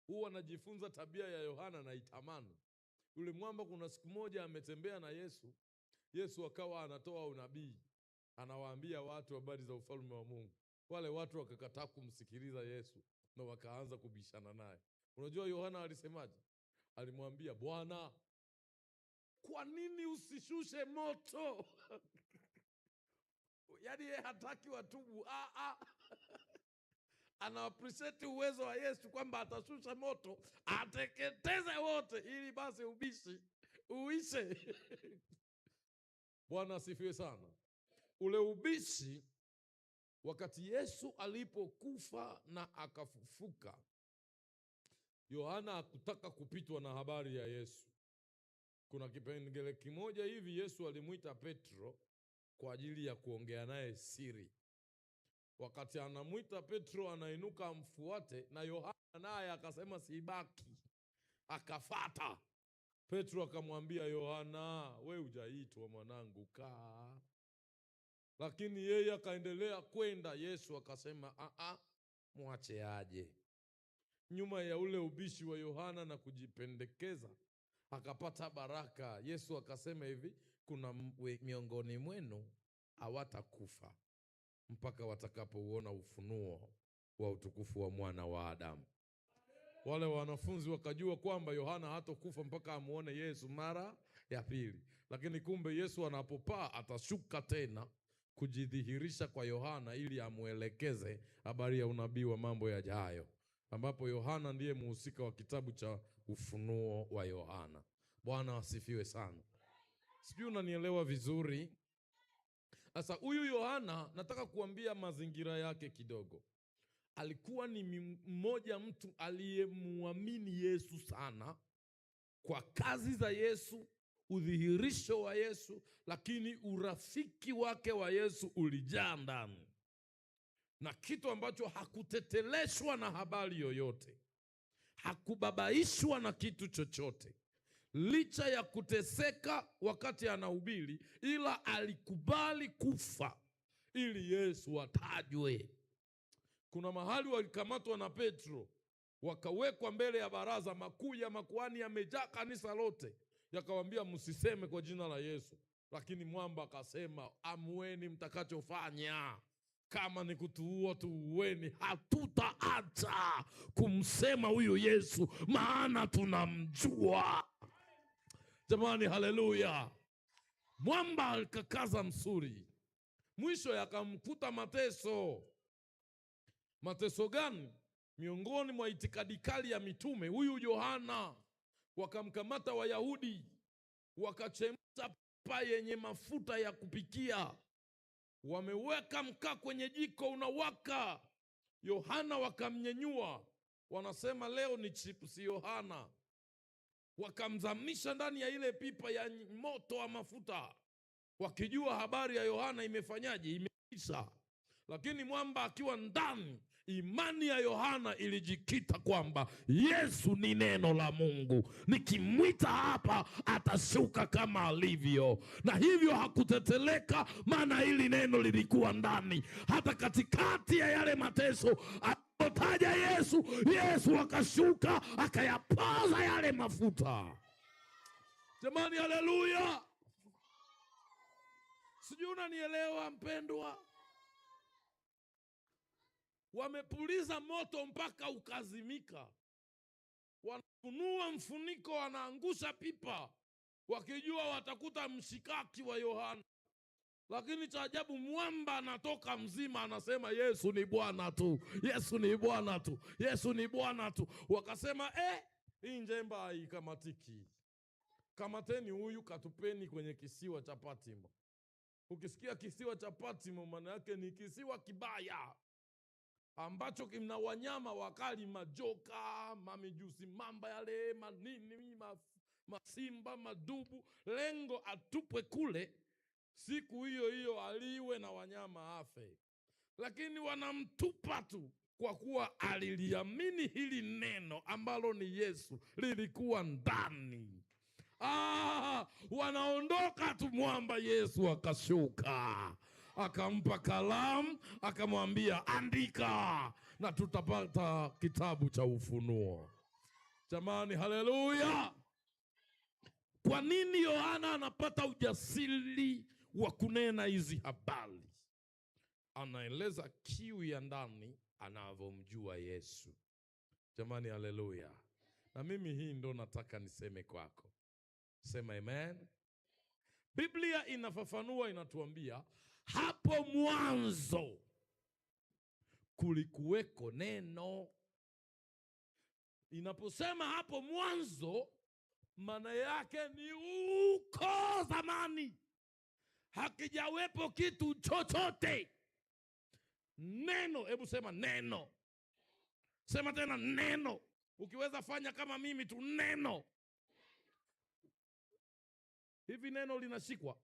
Huwa anajifunza tabia ya Yohana na itamani. Yule mwamba kuna siku moja ametembea na Yesu. Yesu akawa anatoa unabii, anawaambia watu habari za ufalme wa Mungu. Wale watu wakakataa kumsikiliza Yesu na wakaanza kubishana naye. Unajua Yohana alisemaje? Alimwambia, Bwana, kwa nini usishushe moto? Yaani yeye hataki watubu. Ana appreciate uwezo wa Yesu kwamba atashusha moto ateketeze wote, ili basi ubishi uishe. Bwana asifiwe sana. Ule ubishi, wakati Yesu alipokufa na akafufuka, Yohana hakutaka kupitwa na habari ya Yesu. Kuna kipengele kimoja hivi Yesu alimwita Petro kwa ajili ya kuongea naye siri. Wakati anamwita Petro anainuka amfuate, na Yohana naye akasema sibaki, akafata. Petro akamwambia Yohana, we hujaitwa mwanangu, kaa. Lakini yeye akaendelea kwenda. Yesu akasema a, mwache aje. Nyuma ya ule ubishi wa Yohana na kujipendekeza akapata baraka. Yesu akasema hivi, kuna miongoni mwenu hawatakufa mpaka watakapouona ufunuo wa utukufu wa mwana wa Adamu. Wale wanafunzi wakajua kwamba Yohana hatokufa mpaka amuone Yesu mara ya pili. Lakini kumbe Yesu anapopaa atashuka tena kujidhihirisha kwa Yohana ili amuelekeze habari ya unabii wa mambo yajayo, ambapo Yohana ndiye muhusika wa kitabu cha Ufunuo wa Yohana. Bwana asifiwe sana. Sijui unanielewa vizuri. Sasa huyu Yohana nataka kuambia mazingira yake kidogo. Alikuwa ni mmoja mtu aliyemuamini Yesu sana kwa kazi za Yesu, udhihirisho wa Yesu, lakini urafiki wake wa Yesu ulijaa ndani, na kitu ambacho hakuteteleshwa na habari yoyote, hakubabaishwa na kitu chochote. Licha ya kuteseka wakati anahubiri, ila alikubali kufa ili Yesu atajwe. Kuna mahali walikamatwa na Petro, wakawekwa mbele ya baraza makuu ya makuhani, yamejaa kanisa lote, yakawaambia msiseme kwa jina la Yesu. Lakini mwamba akasema, amueni mtakachofanya, kama ni kutuua tuueni, hatutaacha kumsema huyu Yesu, maana tunamjua. Jamani, haleluya! Mwamba akakaza msuri, mwisho yakamkuta mateso. Mateso gani? Miongoni mwa itikadi kali ya mitume, huyu Yohana wakamkamata Wayahudi, wakachemsha paa yenye mafuta ya kupikia, wameweka mkaa kwenye jiko unawaka. Yohana wakamnyenyua, wanasema leo ni chipsi Yohana. Wakamzamisha ndani ya ile pipa ya moto wa mafuta, wakijua habari ya Yohana imefanyaje, imeisha. Lakini mwamba akiwa ndani, imani ya Yohana ilijikita kwamba Yesu ni neno la Mungu, nikimwita hapa atashuka kama alivyo. Na hivyo hakuteteleka, maana hili neno lilikuwa ndani. Hata katikati ya yale mateso alipotaja Yesu, Yesu akashuka akayapaza yale mafuta. Jamani, haleluya! Sijui unanielewa mpendwa. Wamepuliza moto mpaka ukazimika, wanafunua mfuniko, wanaangusha pipa, wakijua watakuta mshikaki wa Yohana. Lakini cha ajabu, mwamba anatoka mzima, anasema Yesu ni Bwana tu, Yesu ni Bwana tu, Yesu ni Bwana tu. Wakasema hii njemba haikamatiki, kamateni huyu, katupeni kwenye kisiwa cha Patmo. Ukisikia kisiwa cha Patmo, maana yake ni kisiwa kibaya ambacho kina wanyama wakali, majoka, mamijusi, mamba yale, manini, masimba, madubu. Lengo atupwe kule, siku hiyo hiyo aliwe na wanyama afe. Lakini wanamtupa tu kwa kuwa aliliamini hili neno ambalo ni Yesu, lilikuwa ndani. Wanaondoka tu, mwamba Yesu akashuka, akampa kalamu, akamwambia andika, na tutapata kitabu cha Ufunuo. Jamani, haleluya! Kwa nini Yohana anapata ujasiri wa kunena hizi habari? Anaeleza kiu ya ndani anavyomjua Yesu. Jamani, haleluya! Na mimi hii ndo nataka niseme kwako. Sema amen. Biblia inafafanua, inatuambia hapo mwanzo kulikuweko neno. Inaposema hapo mwanzo, maana yake ni uko zamani, hakijawepo kitu chochote. Neno, hebu sema neno. Sema tena neno. Ukiweza fanya kama mimi tu, neno. Hivi neno linashikwa?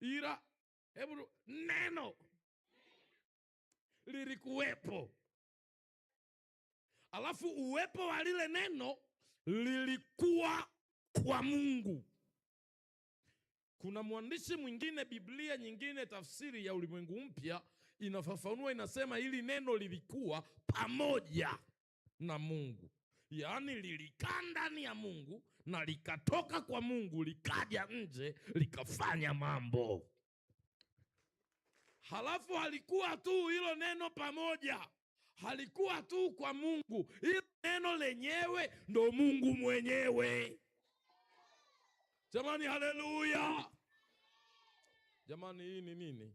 Ila hebu neno lilikuwepo. Alafu uwepo wa lile neno lilikuwa kwa Mungu. Kuna mwandishi mwingine, Biblia nyingine, tafsiri ya Ulimwengu Mpya inafafanua, inasema hili neno lilikuwa pamoja na Mungu. Yaani lilikaa ndani ya Mungu na likatoka kwa Mungu, likaja nje, likafanya mambo. Halafu halikuwa tu hilo neno pamoja, halikuwa tu kwa Mungu, hilo neno lenyewe ndo Mungu mwenyewe. Jamani, haleluya! Jamani, hii ni nini?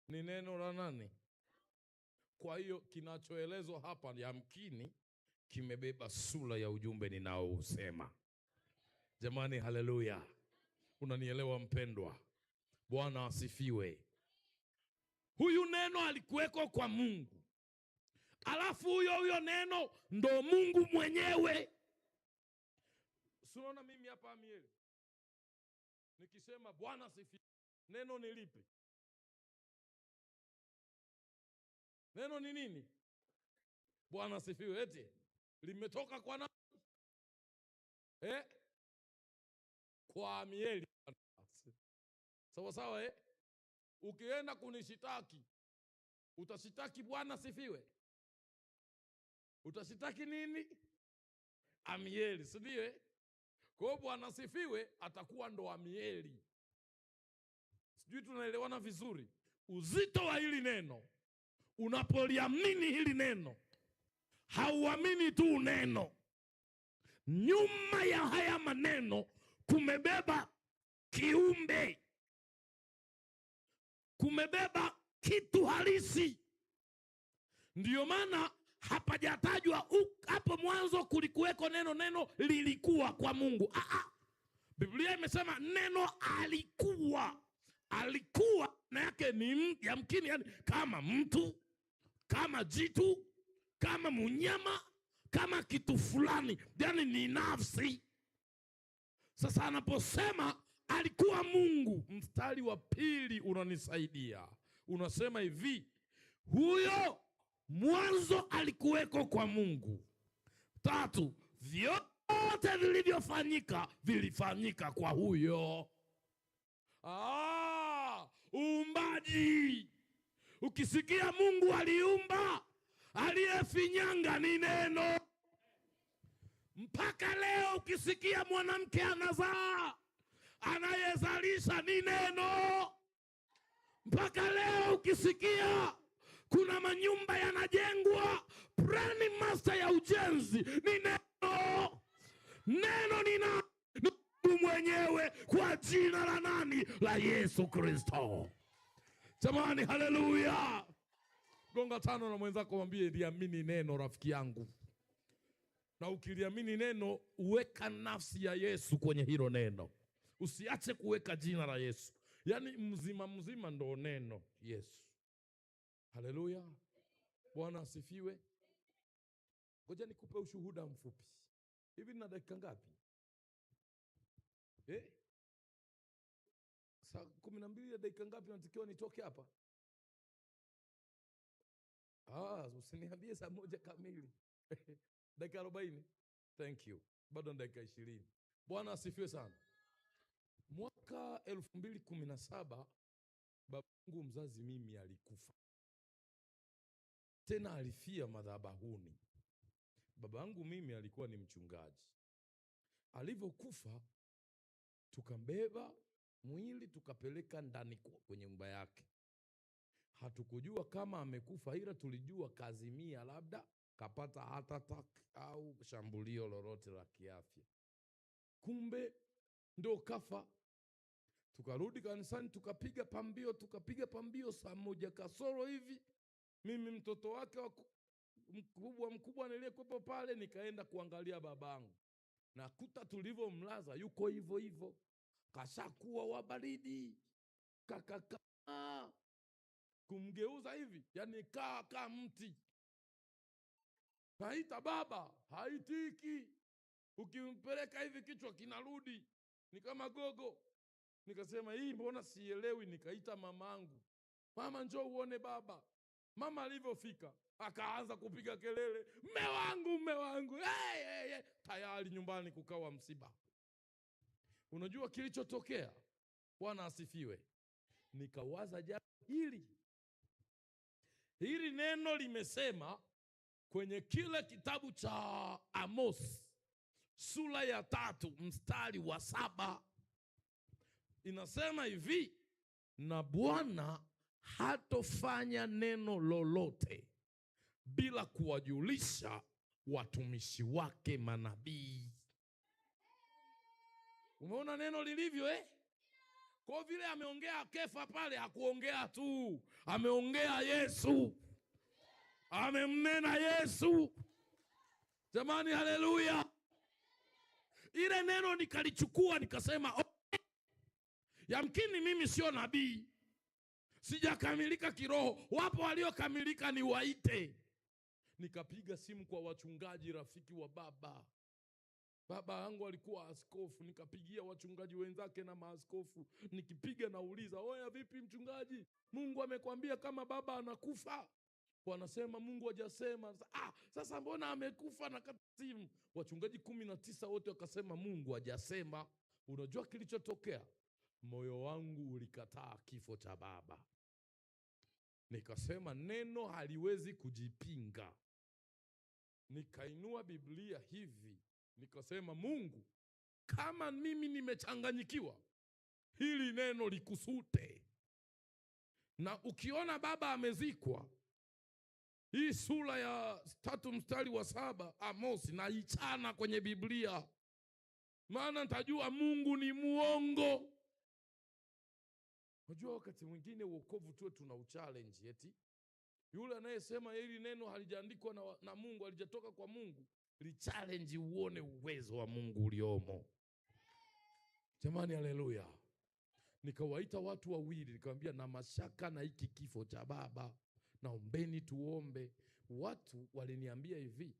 Ni neno la nani? Kwa hiyo kinachoelezwa hapa yamkini kimebeba sura ya ujumbe ninaousema. Jamani, haleluya! Unanielewa mpendwa? Bwana asifiwe. Huyu neno alikuweko kwa Mungu, alafu huyo neno ndo Mungu mwenyewe. Unaona mimi hapa Amieli nikisema Bwana asifiwe, neno ni lipi? Neno ni nini? Bwana asifiwe eti limetoka kwa nani? Kwa Amieli. Sawa sawa eh? Ukienda kunishitaki, utashitaki Bwana asifiwe? Utashitaki nini? Amieli, si ndio eh? Kwa hiyo Bwana asifiwe atakuwa ndo Amieli. Sijui tunaelewana vizuri. Uzito wa hili neno, unapoliamini hili neno, hauamini tu neno. Nyuma ya haya maneno kumebeba kiumbe, kumebeba kitu halisi. Ndiyo maana hapajatajwa hapo mwanzo kulikuweko neno, neno lilikuwa kwa Mungu. Biblia imesema neno alikuwa. Alikuwa na yake ni yamkini, yani kama mtu, kama jitu, kama mnyama, kama kitu fulani, yani ni nafsi. Sasa anaposema alikuwa Mungu, mstari wa pili unanisaidia. Unasema hivi, huyo mwanzo alikuweko kwa Mungu. 3, vyote vilivyofanyika vilifanyika kwa huyo. Uumbaji. Ukisikia Mungu aliumba, aliyefinyanga ni neno. Mpaka leo ukisikia mwanamke anazaa, anayezalisha ni neno. Mpaka leo ukisikia kuna manyumba yanajengwa, planning master ya ujenzi ni neno. Neno ni Mungu mwenyewe kwa jina la nani? La Yesu Kristo. Jamani, haleluya. Gonga tano na mwenzako mwambie liamini neno, rafiki yangu. Na ukiliamini neno, uweka nafsi ya Yesu kwenye hilo neno. Usiache kuweka jina la Yesu. Yaani mzima mzima ndo neno Yesu. Haleluya. Bwana asifiwe. Ngoja nikupe ushuhuda mfupi. Hivi nina dakika ngapi? Saa 12 ya dakika ngapi natakiwa nitoke hapa? Usiniambie saa 1 kamili. Dakika 40. Thank you. Bado na dakika 20. Bwana asifiwe sana. Mwaka 2017 babangu mzazi mimi alikufa. Tena alifia madhabahuni. Babangu mimi alikuwa ni mchungaji. Alivyokufa tukambeba mwili tukapeleka ndani kwenye nyumba yake. Hatukujua kama amekufa, ila tulijua kazimia, labda kapata heart attack au shambulio lolote la kiafya. Kumbe ndo kafa. Tukarudi kanisani, tukapiga pambio, tukapiga pambio saa moja kasoro hivi. Mimi mtoto wake mkubwa mkubwa niliyekuwepo pale, nikaenda kuangalia babangu. Nakuta tulivyomlaza yuko hivyo hivyo, kashakuwa wa baridi kakaka, kumgeuza hivi yani kaa mti. Naita baba, haitiki. Ukimpeleka hivi kichwa kinarudi, ni kama gogo. Nikasema hii mbona sielewi. Nikaita mamangu, mama njoo uone baba. Mama alivyofika akaanza kupiga kelele, mme wangu, mme wangu, hey, hey, hey. Tayari nyumbani kukawa msiba. Unajua kilichotokea? Bwana asifiwe. Nikawaza jambo hili, hili neno limesema kwenye kile kitabu cha Amos sura ya 3 mstari wa 7, inasema hivi, na Bwana hatofanya neno lolote bila kuwajulisha watumishi wake manabii. Umeona neno lilivyo eh? Kwa vile ameongea Kefa pale, hakuongea tu, ameongea Yesu. Amemnena Yesu. Jamani, haleluya. Ile neno nikalichukua nikasema, okay, yamkini mimi sio nabii, sijakamilika kiroho, wapo waliokamilika niwaite. Nikapiga simu kwa wachungaji rafiki wa baba. Baba yangu alikuwa askofu, nikapigia wachungaji wenzake na maaskofu. Nikipiga nauliza, oya vipi mchungaji, Mungu amekwambia kama baba anakufa? Wanasema Mungu hajasema. Sasa mbona amekufa? Na kata simu. Wachungaji 19 wote wakasema Mungu hajasema. Unajua kilichotokea? Moyo wangu ulikataa kifo cha baba. Nikasema neno haliwezi kujipinga. Nikainua Biblia hivi, nikasema Mungu, kama mimi nimechanganyikiwa, hili neno likusute. Na ukiona baba amezikwa, hii sura ya 3 mstari wa 7 Amosi naichana kwenye Biblia, maana nitajua Mungu ni muongo. Unajua wakati mwingine wokovu tuwe tuna uchallenge, eti yule anayesema hili neno halijaandikwa na Mungu, halijatoka kwa Mungu, li-challenge uone uwezo wa Mungu uliomo. Jamani, haleluya. Nikawaita watu wawili, nikamwambia na mashaka na hiki kifo cha baba, naombeni tuombe. Watu waliniambia hivi,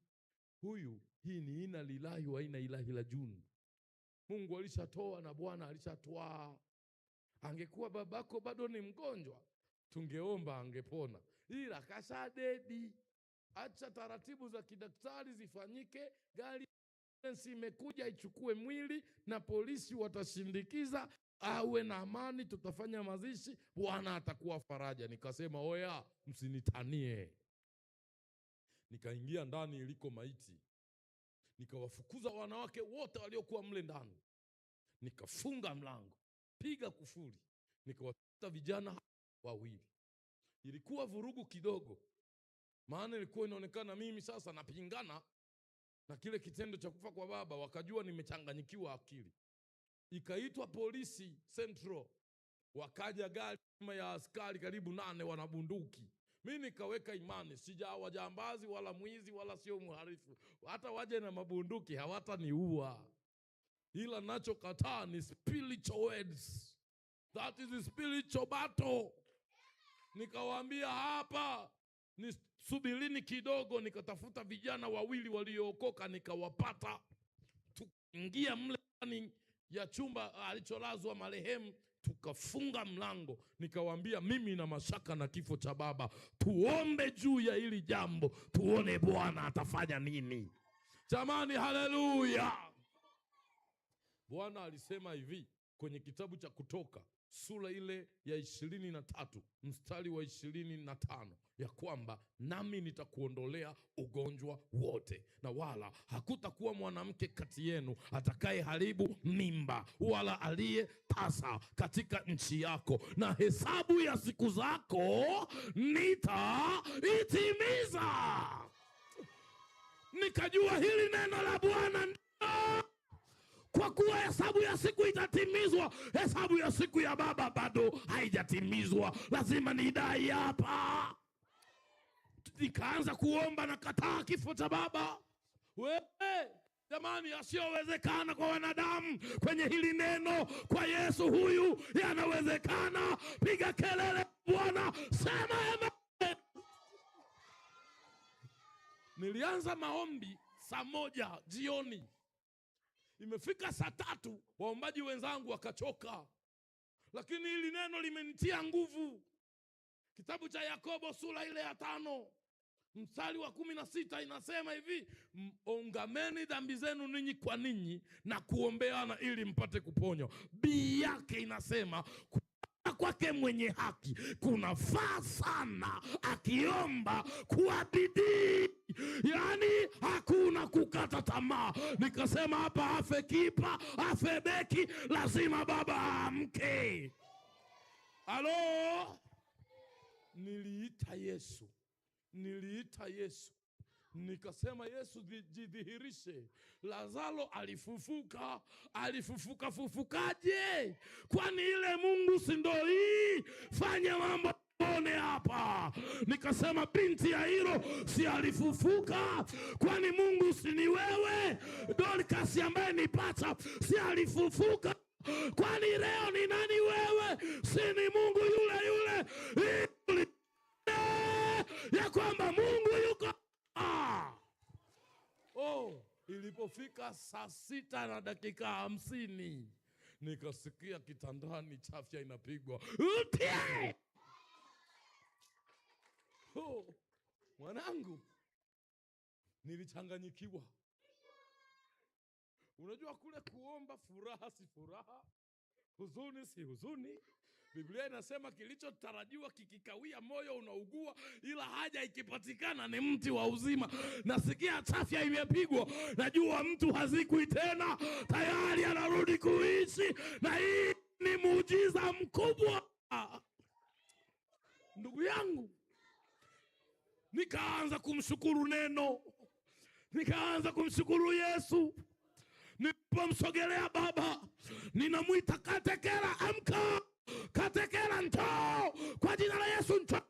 huyu hii ni ina lillahi wa ina ilahi rajiun. Mungu alishatoa na Bwana alishatoa. Angekuwa babako bado ni mgonjwa, tungeomba angepona. Ila kashadedi. Acha taratibu za kidaktari zifanyike, gari imekuja ichukue mwili na polisi watashindikiza, awe na amani, tutafanya mazishi, Bwana atakuwa faraja. Nikasema oya, msinitanie. Nikaingia ndani iliko maiti, nikawafukuza wanawake wote waliokuwa mle ndani, nikafunga mlango, piga kufuli, nikawatafuta vijana wawili. Ilikuwa vurugu kidogo, maana ilikuwa inaonekana mimi sasa napingana na kile kitendo cha kufa kwa baba, wakajua nimechanganyikiwa akili. Ikaitwa polisi Central, wakaja gari ya askari karibu 8 wana bunduki. Mimi nikaweka imani, sijawa jambazi wala mwizi wala sio mhalifu, hata waje na mabunduki hawataniua, ila nachokataa ni spiritual words. That is the spiritual battle. Nikawaambia hapa ni subirini kidogo. Nikatafuta vijana wawili waliookoka nikawapata, tukaingia mle ndani ya chumba alicholazwa marehemu, tukafunga mlango. Nikawaambia mimi na mashaka na kifo cha baba, tuombe juu ya hili jambo, tuone Bwana atafanya nini. Jamani, haleluya. Bwana alisema hivi kwenye kitabu cha Kutoka sura ile ya 23 mstari wa 25 ya kwamba nami nitakuondolea ugonjwa wote, na wala hakutakuwa mwanamke kati yenu atakayeharibu mimba wala aliye tasa katika nchi yako, na hesabu ya siku zako nitaitimiza. Nikajua hili neno la Bwana ndio. Kwa Kwa kuwa hesabu ya siku itatimizwa, hesabu ya siku ya baba bado haijatimizwa, lazima nidai hapa. Nikaanza kuomba, nakataa kifo cha baba. We jamani, yasiyowezekana kwa wanadamu kwenye hili neno, kwa Yesu huyu yanawezekana. Piga kelele Bwana, sema amen. Nilianza maombi saa 1 jioni, imefika saa 3 waombaji wenzangu wakachoka, lakini hili neno limenitia nguvu. Kitabu cha Yakobo sura ile ya 5 mstari wa 16 inasema hivi, ongameni dhambi zenu ninyi kwa ninyi na kuombeana ili mpate kuponywa. B yake inasema kwake mwenye haki kunafaa sana akiomba kwa bidii, yaani hakuna kukata tamaa. Nikasema hapa afe kipa afe beki, lazima baba aamke. Halo, niliita Yesu, niliita Yesu, nikasema Yesu jidhihirishe. Lazaro alifufuka. Alifufuka fufukaje? Kwani ile Mungu si ndo hii? Fanya mambo one hapa. Nikasema binti ya Yairo si alifufuka? Kwani Mungu si ni wewe? Dorcas ambaye ni pacha si alifufuka? Kwani leo ni nani wewe? Si ni Mungu yule yule? Ya kwamba Mungu yuko. Oh, ilipofika 6:50 nikasikia kitandani chafya inapigwa. Utie! Oh, mwanangu, nilichanganyikiwa. Unajua kule kuomba furaha si furaha, huzuni si huzuni. Biblia inasema kilichotarajiwa kikikawia moyo unaugua, ila haja ikipatikana ni mti wa uzima. Nasikia chafya imepigwa, najua mtu hazikwi tena, tayari anarudi kuishi, na hii ni muujiza mkubwa. Ndugu yangu, nikaanza kumshukuru neno, nikaanza kumshukuru Yesu. Nilipomsogelea baba, ninamuita Katekela, amka! Katekela, njoo! Kwa jina la Yesu njoo!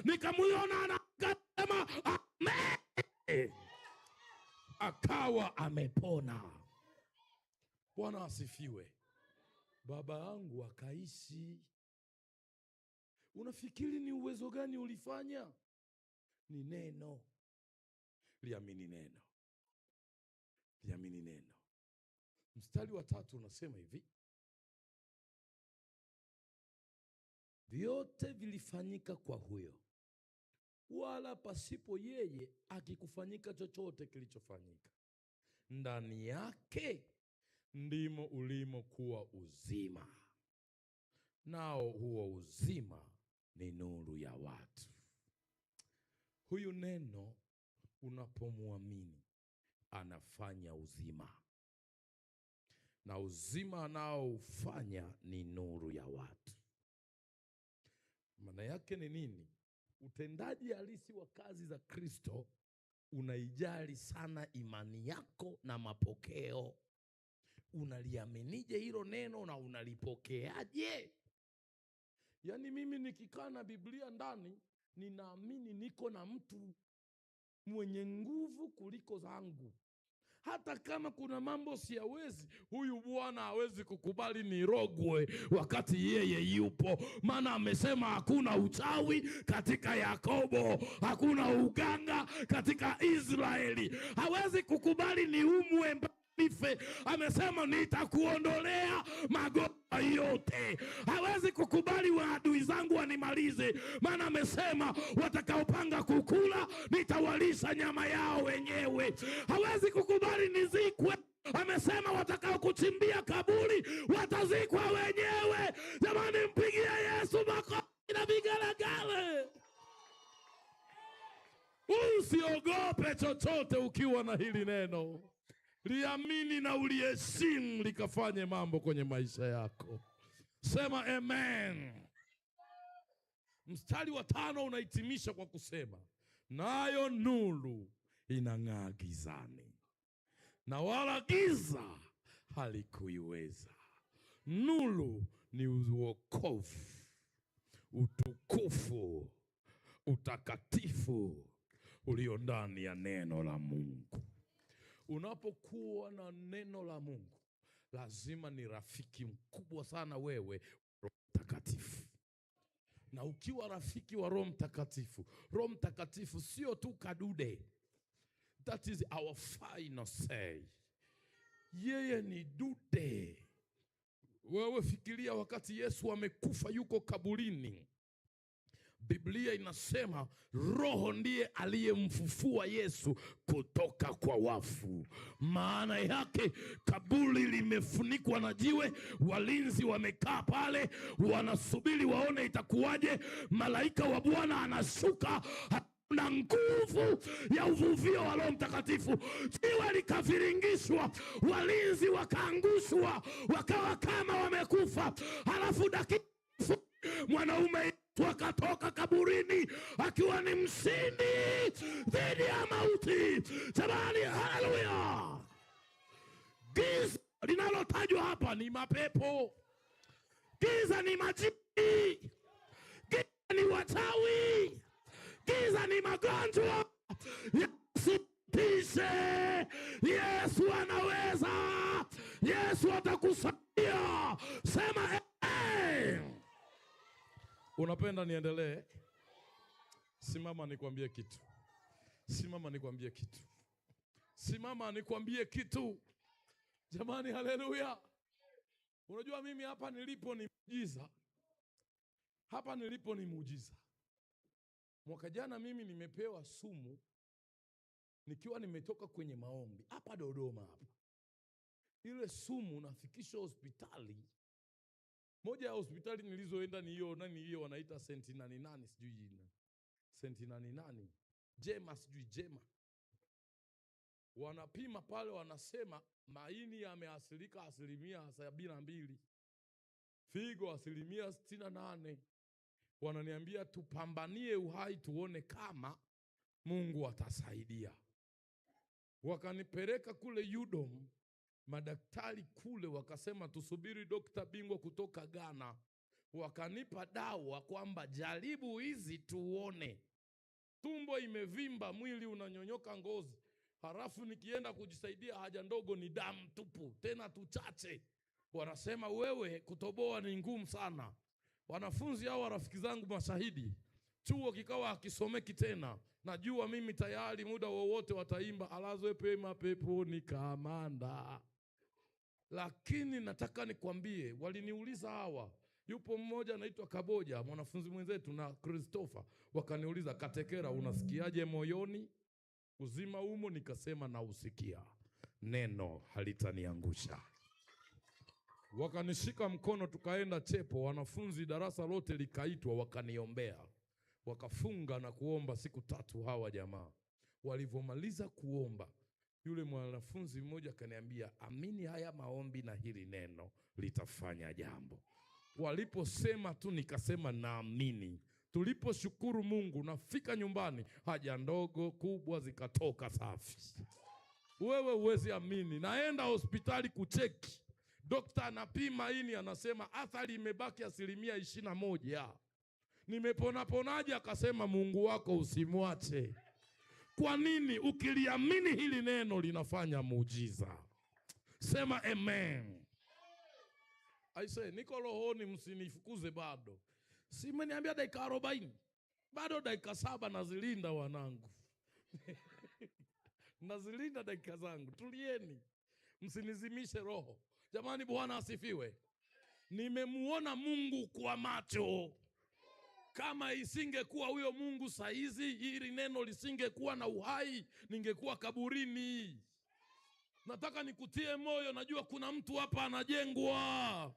Nikamuona anasema amen, akawa amepona. Bwana asifiwe. Baba yangu akaishi. Unafikiri ni uwezo gani ulifanya? Ni neno. Liamini neno, liamini neno. Mstari wa 3 unasema hivi, vyote vilifanyika kwa huyo, wala pasipo yeye akikufanyika chochote kilichofanyika. Ndani yake ndimo ulimo kuwa uzima, nao huo uzima ni nuru ya watu. Huyu neno unapomwamini anafanya uzima, na uzima anaoufanya ni nuru ya watu. Maana yake ni nini? Utendaji halisi wa kazi za Kristo unaijali sana imani yako na mapokeo. Unaliaminije hilo neno na unalipokeaje? Yaani mimi nikikaa na Biblia ndani, ninaamini niko na mtu mwenye nguvu kuliko zangu. Hata kama kuna mambo siyawezi, huyu Bwana hawezi kukubali nirogwe wakati yeye yupo. Maana amesema hakuna uchawi katika Yakobo, hakuna uganga katika Israeli. Hawezi kukubali niumwe mpaka nife. Amesema nitakuondolea magonjwa yote. Hawezi kukubali adui zangu wanimalize, maana amesema watakaopanga kukula nitawalisha nyama yao wenyewe. Hawezi kukubali nizikwe, amesema watakao kuchimbia kaburi watazikwa wenyewe. Jamani, mpigie Yesu makofi na vigelegele. Usiogope chochote ukiwa na hili neno. Liamini na uliheshimu likafanye mambo kwenye maisha yako. Sema amen. Mstari wa 5 unahitimisha kwa kusema, nayo nuru inang'aa gizani, na wala giza halikuiweza. Nuru ni uokovu, utukufu, utakatifu ulio ndani ya neno la Mungu. Unapokuwa na neno la Mungu, lazima ni rafiki mkubwa sana wewe, Roho Mtakatifu. Na ukiwa rafiki wa Roho Mtakatifu, Roho Mtakatifu sio tu kadude. That is our final say. Yeye ni dude. Wewe fikiria wakati Yesu amekufa yuko kaburini. Biblia inasema Roho ndiye aliyemfufua Yesu kutoka kwa wafu. Maana yake kaburi limefunikwa na jiwe, walinzi wamekaa pale wanasubiri waone itakuwaje. Malaika wa Bwana anashuka na nguvu ya uvuvio wa Roho Mtakatifu, jiwe likaviringishwa, walinzi wakaangushwa, wakawa kama wamekufa. Halafu dakika mwanaume akatoka kaburini akiwa ni mshindi dhidi ya mauti. Jamani, haleluya! Giza linalotajwa hapa ni mapepo, giza ni majini, giza ni wachawi, giza ni magonjwa. Yasitishe, Yesu anaweza, Yesu atakusaidia. Sema eh. Unapenda niendelee? Simama nikwambie kitu. Simama nikwambie kitu. Simama nikwambie kitu. Jamani, haleluya. Unajua mimi hapa nilipo ni muujiza. Hapa nilipo ni muujiza. Mwaka jana mimi nimepewa sumu nikiwa nimetoka kwenye maombi hapa Dodoma hapa. Ile sumu nafikishwa hospitali. Moja ya hospitali nilizoenda ni hiyo nani hiyo wanaita senti nani nani sijui jina. Senti nani nani. Jema sijui Jema. Wanapima pale wanasema maini yameathirika 72%. Figo 68%. Wananiambia tupambanie uhai tuone kama Mungu atasaidia. Wakanipeleka kule Udom, madaktari kule wakasema tusubiri dokta bingwa kutoka Ghana. Wakanipa dawa kwamba jaribu hizi tuone. Tumbo imevimba, mwili unanyonyoka ngozi. Halafu nikienda kujisaidia haja ndogo ni damu tupu, tena tuchache. Wanasema wewe kutoboa ni ngumu sana. Wanafunzi hao rafiki zangu mashahidi, chuo kikawa hakisomeki tena. Najua mimi tayari muda wowote wataimba alazwe pema peponi kamanda. Lakini nataka nikwambie, waliniuliza hawa, yupo mmoja anaitwa Kaboja, mwanafunzi mwenzetu na Christopher, wakaniuliza Katekera, unasikiaje moyoni? Uzima umo? Nikasema nausikia, neno halitaniangusha. Wakanishika mkono tukaenda Chepo, wanafunzi darasa lote likaitwa, wakaniombea. Wakafunga na kuomba siku 3 hawa jamaa. Walivomaliza kuomba, yule mwanafunzi mmoja akaniambia, amini haya maombi na hili neno litafanya jambo. Waliposema tu nikasema naamini. Tuliposhukuru Mungu, nafika nyumbani, haja ndogo kubwa zikatoka safi. Wewe huwezi amini. Naenda hospitali kucheki. Dokta anapima ini anasema athari imebaki 21%. Nimepona ponaje? Akasema Mungu wako usimwache. Kwa nini? Ukiliamini hili neno linafanya muujiza. Sema amen. I say niko rohoni, msinifukuze bado. Si mmeniambia dakika 40? Bado dakika 7 nazilinda wanangu. Nazilinda dakika zangu. Tulieni. Msinizimishe roho. Jamani, Bwana asifiwe. Nimemuona Mungu kwa macho. Kama isingekuwa huyo Mungu saizi, hili neno lisingekuwa na uhai, ningekuwa kaburini. Nataka nikutie moyo, najua kuna mtu hapa anajengwa.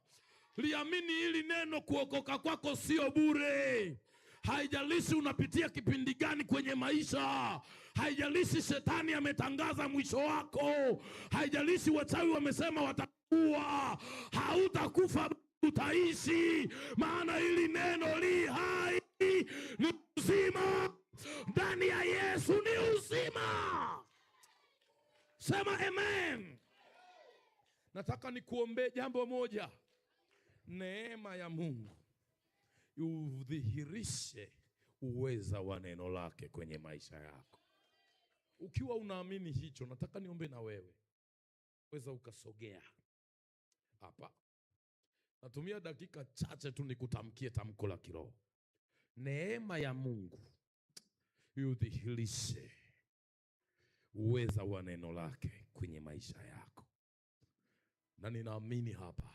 Liamini hili neno, kuokoka kwako sio bure. Haijalishi unapitia kipindi gani kwenye maisha. Haijalishi shetani ametangaza mwisho wako. Haijalishi wachawi wamesema watakuua. Hautakufa, utaishi. Maana hili neno li hai, ni uzima. Ndani ya Yesu ni uzima. Sema amen. Nataka nikuombee jambo moja. Neema ya Mungu udhihirishe uweza wa neno lake kwenye maisha yako. Ukiwa unaamini hicho, nataka niombe na wewe. Weza ukasogea hapa. Natumia dakika chache tu nikutamkie tamko la kiroho. Neema ya Mungu iudhihirishe uweza wa neno lake kwenye maisha yako. Na ninaamini hapa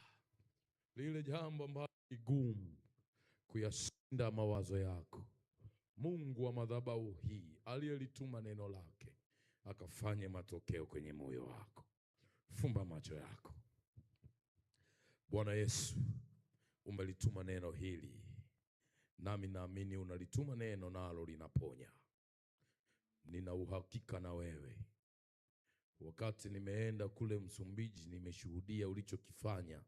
lile jambo ambalo ni gumu kuyashinda mawazo yako, Mungu wa madhabahu hii aliyelituma neno lake akafanye matokeo kwenye moyo wako. Fumba macho yako. Bwana Yesu, umelituma neno hili, nami naamini unalituma neno nalo linaponya. Nina uhakika na wewe. Wakati nimeenda kule Msumbiji, nimeshuhudia ulichokifanya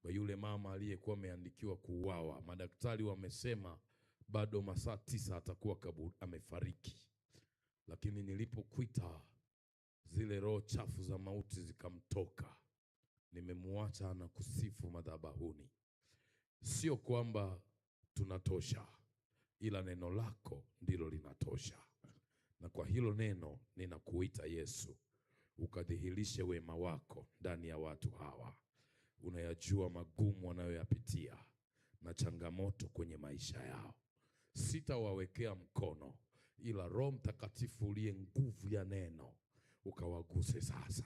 kwa yule mama aliyekuwa ameandikiwa kuuawa. Madaktari wamesema bado masaa 9 atakuwa amefariki. Lakini nilipokuita zile roho chafu za mauti zikamtoka. Nimemuacha na kusifu madhabahuni. Sio kwamba tunatosha, ila neno lako ndilo linatosha. Na kwa hilo neno ninakuita Yesu, ukadhihirishe wema wako ndani ya watu hawa. Unayajua magumu wanayoyapitia na changamoto kwenye maisha yao. Sitawawekea mkono, ila Roho Mtakatifu uliye nguvu ya neno ukawaguse sasa.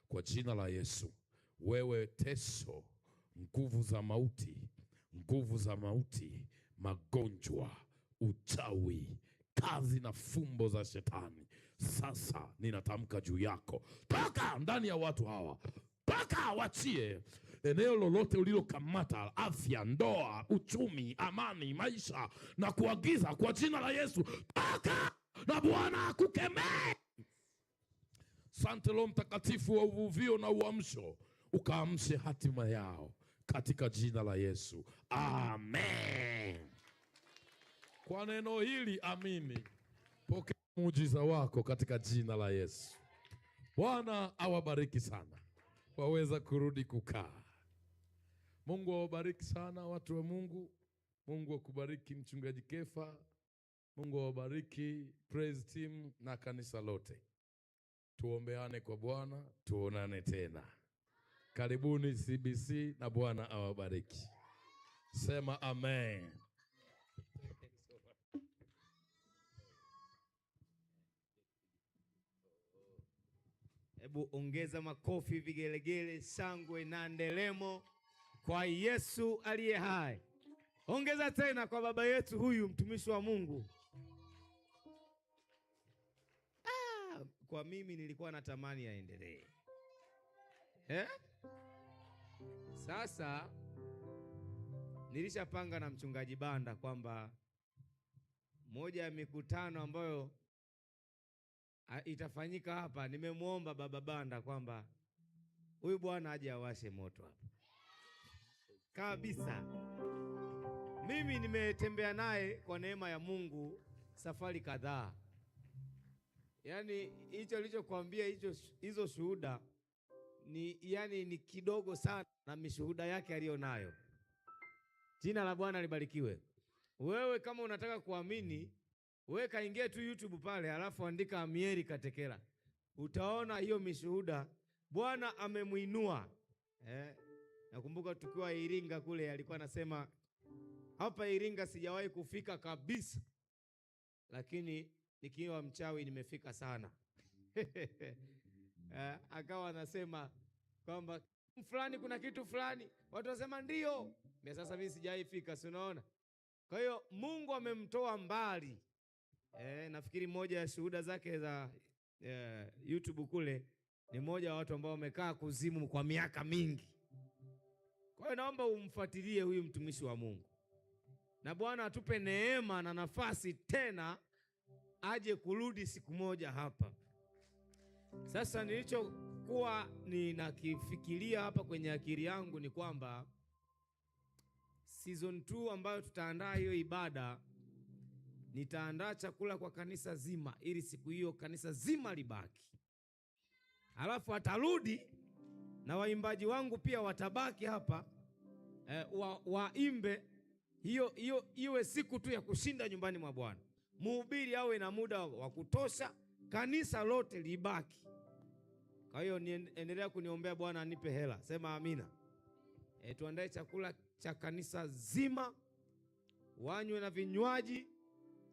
Kwa jina la Yesu, wewe teso, nguvu za mauti, nguvu za mauti, magonjwa, uchawi, kazi na fumbo za shetani, sasa ninatamka juu yako, toka ndani ya watu hawa. Toka, wachie eneo lolote ulilokamata, afya, ndoa, uchumi, amani, maisha, na kuagiza kwa jina la Yesu, toka na Bwana akukemee. Sante Roho Mtakatifu wa uvuvio na uamsho, ukaamshe hatima yao katika jina la Yesu. Amen. Kwa neno hili amini, pokea muujiza wako katika jina la Yesu. Bwana awabariki sana. Waweza kurudi kukaa. Mungu awabariki sana watu wa Mungu. Mungu akubariki Mchungaji Kefa. Mungu awabariki praise team na kanisa lote. Tuombeane kwa Bwana, tuonane tena. Karibuni CBC na Bwana awabariki. Sema amen. Hebu ongeza makofi, vigelegele, shangwe na nderemo kwa Yesu aliye hai. Ongeza tena kwa baba yetu huyu mtumishi wa Mungu. Kwa mimi nilikuwa natamani aendelee. Sasa nilishapanga na mchungaji Banda kwamba moja ya mikutano ambayo itafanyika hapa, nimemuomba baba Banda kwamba huyu bwana aje awashe moto hapa kabisa. Mimi nimetembea naye kwa neema ya Mungu safari kadhaa. Yaani hicho nilichokuambia, hizo shuhuda ni, yani ni kidogo sana na mishuhuda yake aliyonayo. Jina la Bwana libarikiwe. Wewe kama unataka kuamini, wewe kaingia tu YouTube pale alafu andika Amieri Katekela. Utaona hiyo mishuhuda. Bwana amemuinua. Nakumbuka tukiwa Iringa kule alikuwa anasema hapa Iringa sijawahi kufika kabisa, lakini nikiwa mchawi nimefika sana. Akawa anasema kwamba fulani kuna kitu fulani, watu wasema ndio. Mimi sasa mimi sijawahi fika, si unaona? Kwa hiyo Mungu amemtoa mbali. Nafikiri moja ya shuhuda zake za YouTube kule ni moja wa watu ambao wamekaa kuzimu kwa miaka mingi. Kwa hiyo naomba umfuatilie huyu mtumishi wa Mungu. Na Bwana atupe neema na nafasi tena aje kurudi siku moja hapa. Sasa nilichokuwa ninakifikiria hapa kwenye akili yangu ni kwamba season 2 ambayo tutaandaa hiyo ibada, nitaandaa chakula kwa kanisa zima ili siku hiyo kanisa zima libaki. Alafu atarudi Na waimbaji wangu pia watabaki hapa waimbe hiyo hiyo, iwe siku tu ya kushinda nyumbani mwa Bwana. Mhubiri awe na muda wa kutosha, kanisa lote libaki. Kwa hiyo endelea kuniombea Bwana anipe hela. Sema amina. Tuandae chakula cha kanisa zima, wanywe na vinywaji,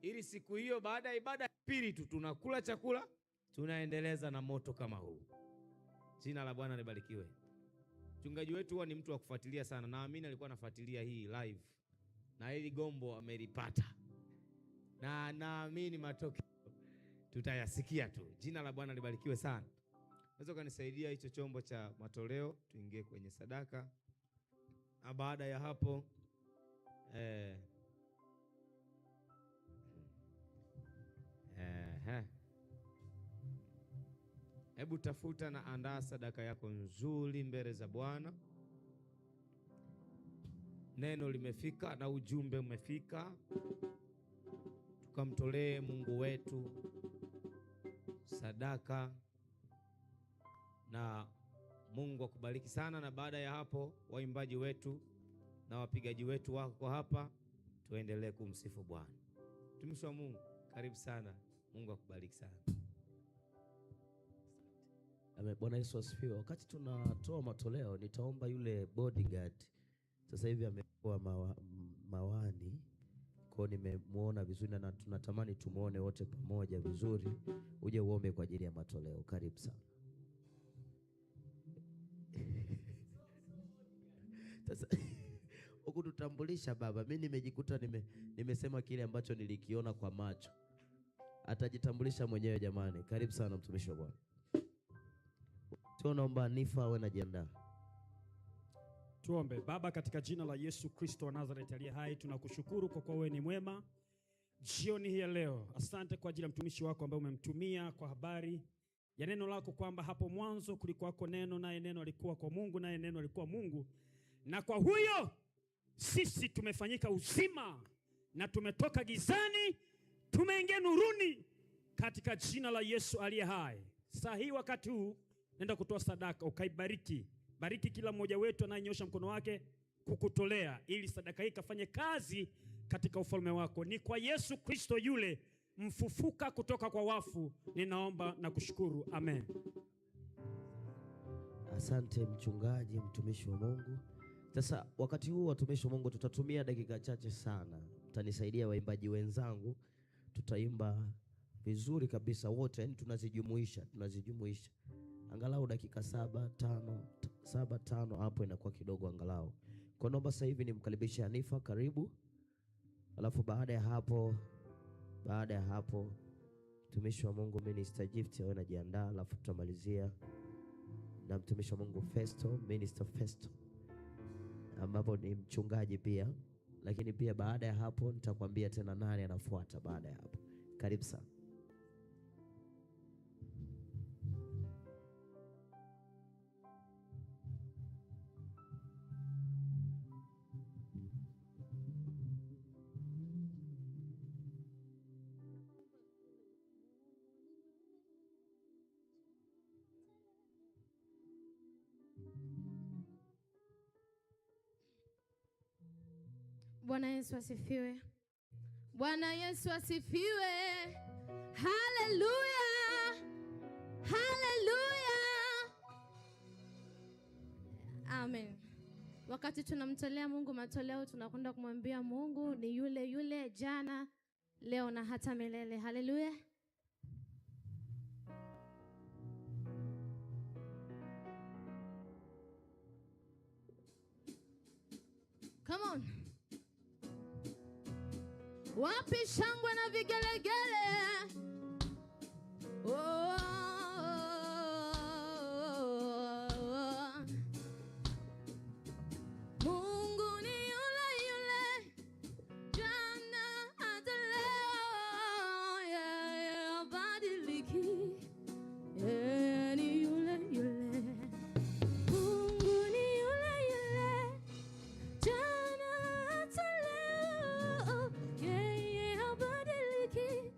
ili siku hiyo baada ya ibada ya pili tu tunakula chakula, tunaendeleza na moto kama huu. Jina la Bwana libarikiwe. Mchungaji wetu huwa ni mtu wa kufuatilia sana. Naamini alikuwa anafuatilia hii live na hili gombo amelipata, na naamini matokeo tutayasikia tu. Jina la Bwana libarikiwe sana. Unaweza ukanisaidia hicho chombo cha matoleo, tuingie kwenye sadaka, na baada ya hapo hebu tafuta na andaa sadaka yako nzuri mbele za Bwana. Neno limefika na ujumbe umefika, tukamtolee Mungu wetu sadaka, na Mungu akubariki sana. Na baada ya hapo, waimbaji wetu na wapigaji wetu wako hapa, tuendelee kumsifu Bwana. Mtumishi wa Mungu, karibu sana. Mungu akubariki sana. Amen. Bwana Yesu asifiwe. Wakati tunatoa matoleo, nitaomba yule bodyguard sasa hivi amekuwa mawani, kwa hiyo nimemuona vizuri na tunatamani tumuone wote pamoja vizuri. Uje uombe kwa ajili ya matoleo. Karibu sana. Sasa hukututambulisha baba, mimi nimejikuta nimesema kile ambacho nilikiona kwa macho. Atajitambulisha mwenyewe jamani. Karibu sana mtumishi wa Bwana. Tunaomba Nifa awe anajiandaa. Tuombe. Baba, katika jina la Yesu Kristo wa Nazareti aliye hai, tunakushukuru kwa kuwa wewe ni mwema jioni hii ya leo. Asante kwa ajili ya mtumishi wako ambaye umemtumia kwa habari ya neno lako, kwamba hapo mwanzo kulikuwako neno, naye neno alikuwa kwa Mungu, naye neno alikuwa Mungu, na kwa huyo sisi tumefanyika uzima na tumetoka gizani tumeingia nuruni, katika jina la Yesu aliye hai. Saa hii wakati huu nenda kutoa sadaka, ukaibariki. Bariki kila mmoja wetu anayenyosha mkono wake kukutolea, ili sadaka hii ikafanye kazi katika ufalme wako. Ni kwa Yesu Kristo yule mfufuka kutoka kwa wafu, ninaomba na kushukuru. Amen. Asante mchungaji, mtumishi wa Mungu. Sasa wakati huu watumishi wa Mungu tutatumia dakika chache sana. Mtanisaidia waimbaji wenzangu, tutaimba vizuri kabisa wote, yani tunazijumuisha. Angalau dakika 7 5 7 5 hapo inakuwa kidogo angalau. Kwa naomba sasa hivi nimkaribishe Hanifa, karibu. Alafu baada ya hapo mtumishi wa Mungu Minister Gift awe anajiandaa, alafu tutamalizia na mtumishi wa Mungu Festo, Minister Festo, ambapo ni mchungaji pia. Lakini pia baada ya hapo nitakwambia tena nani anafuata baada ya hapo. Karibu sana. Bwana Yesu asifiwe. Bwana Yesu asifiwe. Haleluya. Haleluya. Amen. Wakati tunamtolea Mungu matoleo, tunakwenda kumwambia Mungu ni yule yule jana, leo na hata milele. Haleluya. Come on. Wapi shangwe na vigelegele? Oh, Mungu ni yule yule jana hata leo, yeye habadiliki, yeye ni yule yule. Mungu ni yule yule jana hata leo, yeye habadiliki,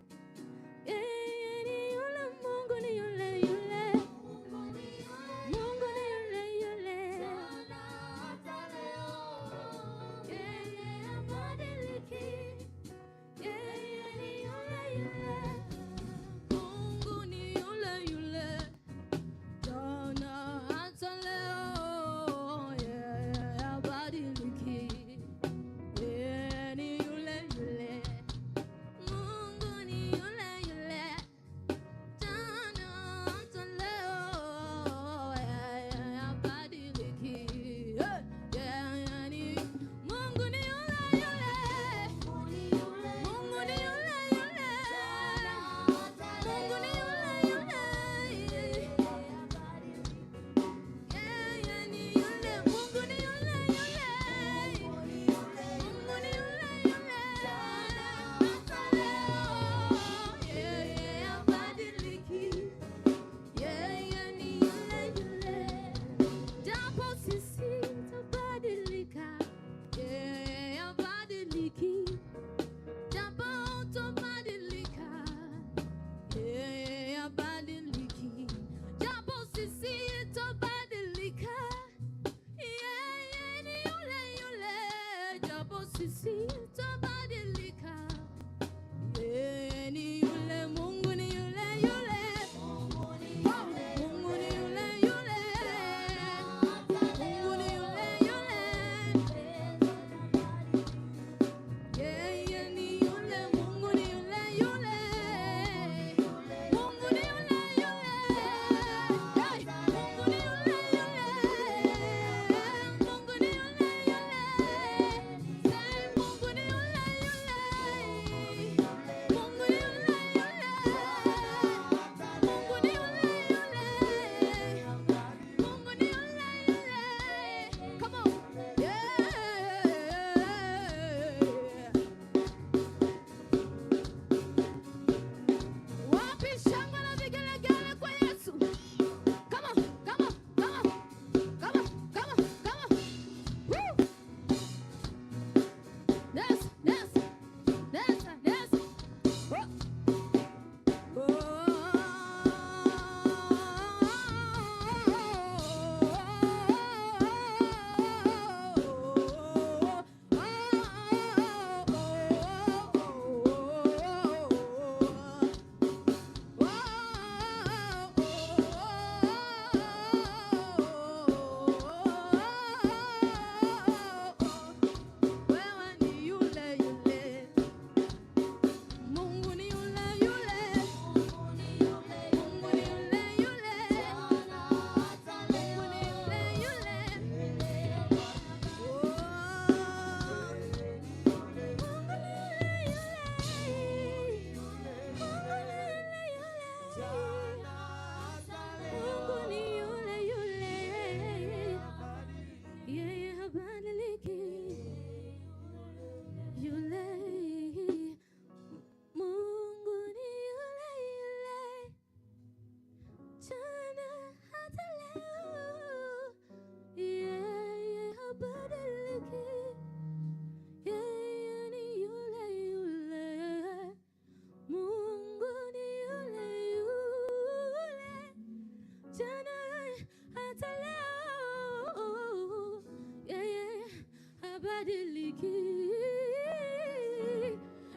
Habadiliki.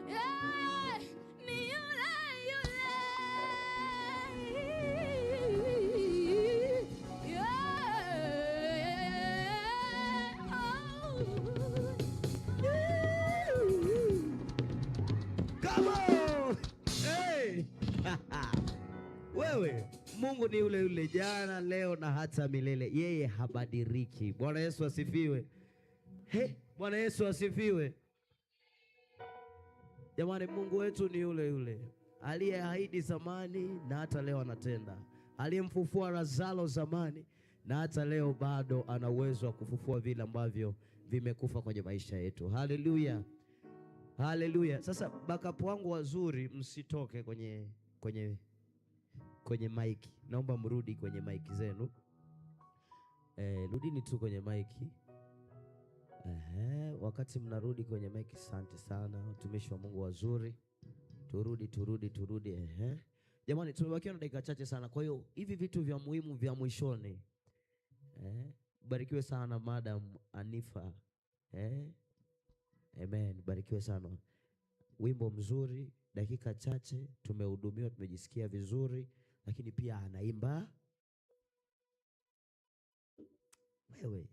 Yeah, ni yule yule. Yeah. Oh. Come on! Hey! Wewe, Mungu ni yule yule jana, leo na hata milele. Yeye habadiliki. Bwana Yesu asifiwe. He, Bwana Yesu asifiwe. Jamani, Mungu wetu ni yule yule aliyeahidi zamani na hata leo anatenda, aliyemfufua Lazaro zamani na hata leo bado ana uwezo wa kufufua vile ambavyo vimekufa kwenye maisha yetu. Haleluya, haleluya. Sasa backup wangu wazuri, msitoke kwenye maiki, naomba mrudi kwenye maiki zenu. Rudini tu kwenye maiki. Ehe, wakati mnarudi kwenye maiki, asante sana watumishi wa Mungu wazuri. Turudi, turudi, turudi. Ehe. Jamani, tumebakiwa na dakika chache sana. Kwa hiyo hivi vitu vya muhimu vya mwishoni. Barikiwe sana Madam Anifa. Amen, barikiwe sana. Wimbo mzuri, dakika chache tumehudumiwa, tumejisikia vizuri, lakini pia anaimba. Wewe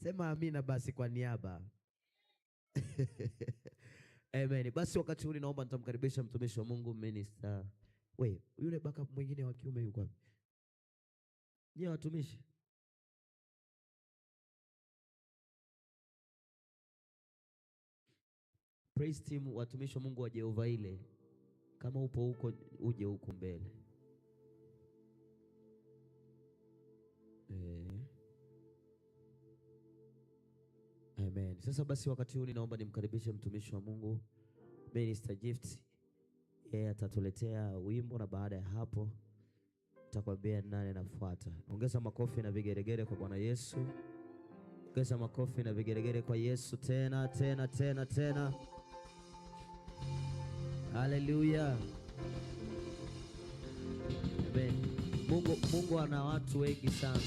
sema amina basi kwa niaba. Amen. Basi wakati huu naomba nitamkaribisha mtumishi wa Mungu Minister. We, yule backup mwingine wa kiume yuko wapi? Nyie watumishi. Praise team, watumishi wa Mungu wa Jehova ile. Kama upo huko uje huku mbele. Amen. Sasa basi wakati huu ninaomba nimkaribishe mtumishi wa Mungu Minister Gift. Yeye atatuletea wimbo na baada ya hapo nitakwambia nani anafuata. Ongeza makofi na vigeregere kwa Bwana Yesu. Ongeza makofi na vigeregere kwa Yesu tena tena tena tena. Haleluya. Amen. Mungu ana watu wengi sana.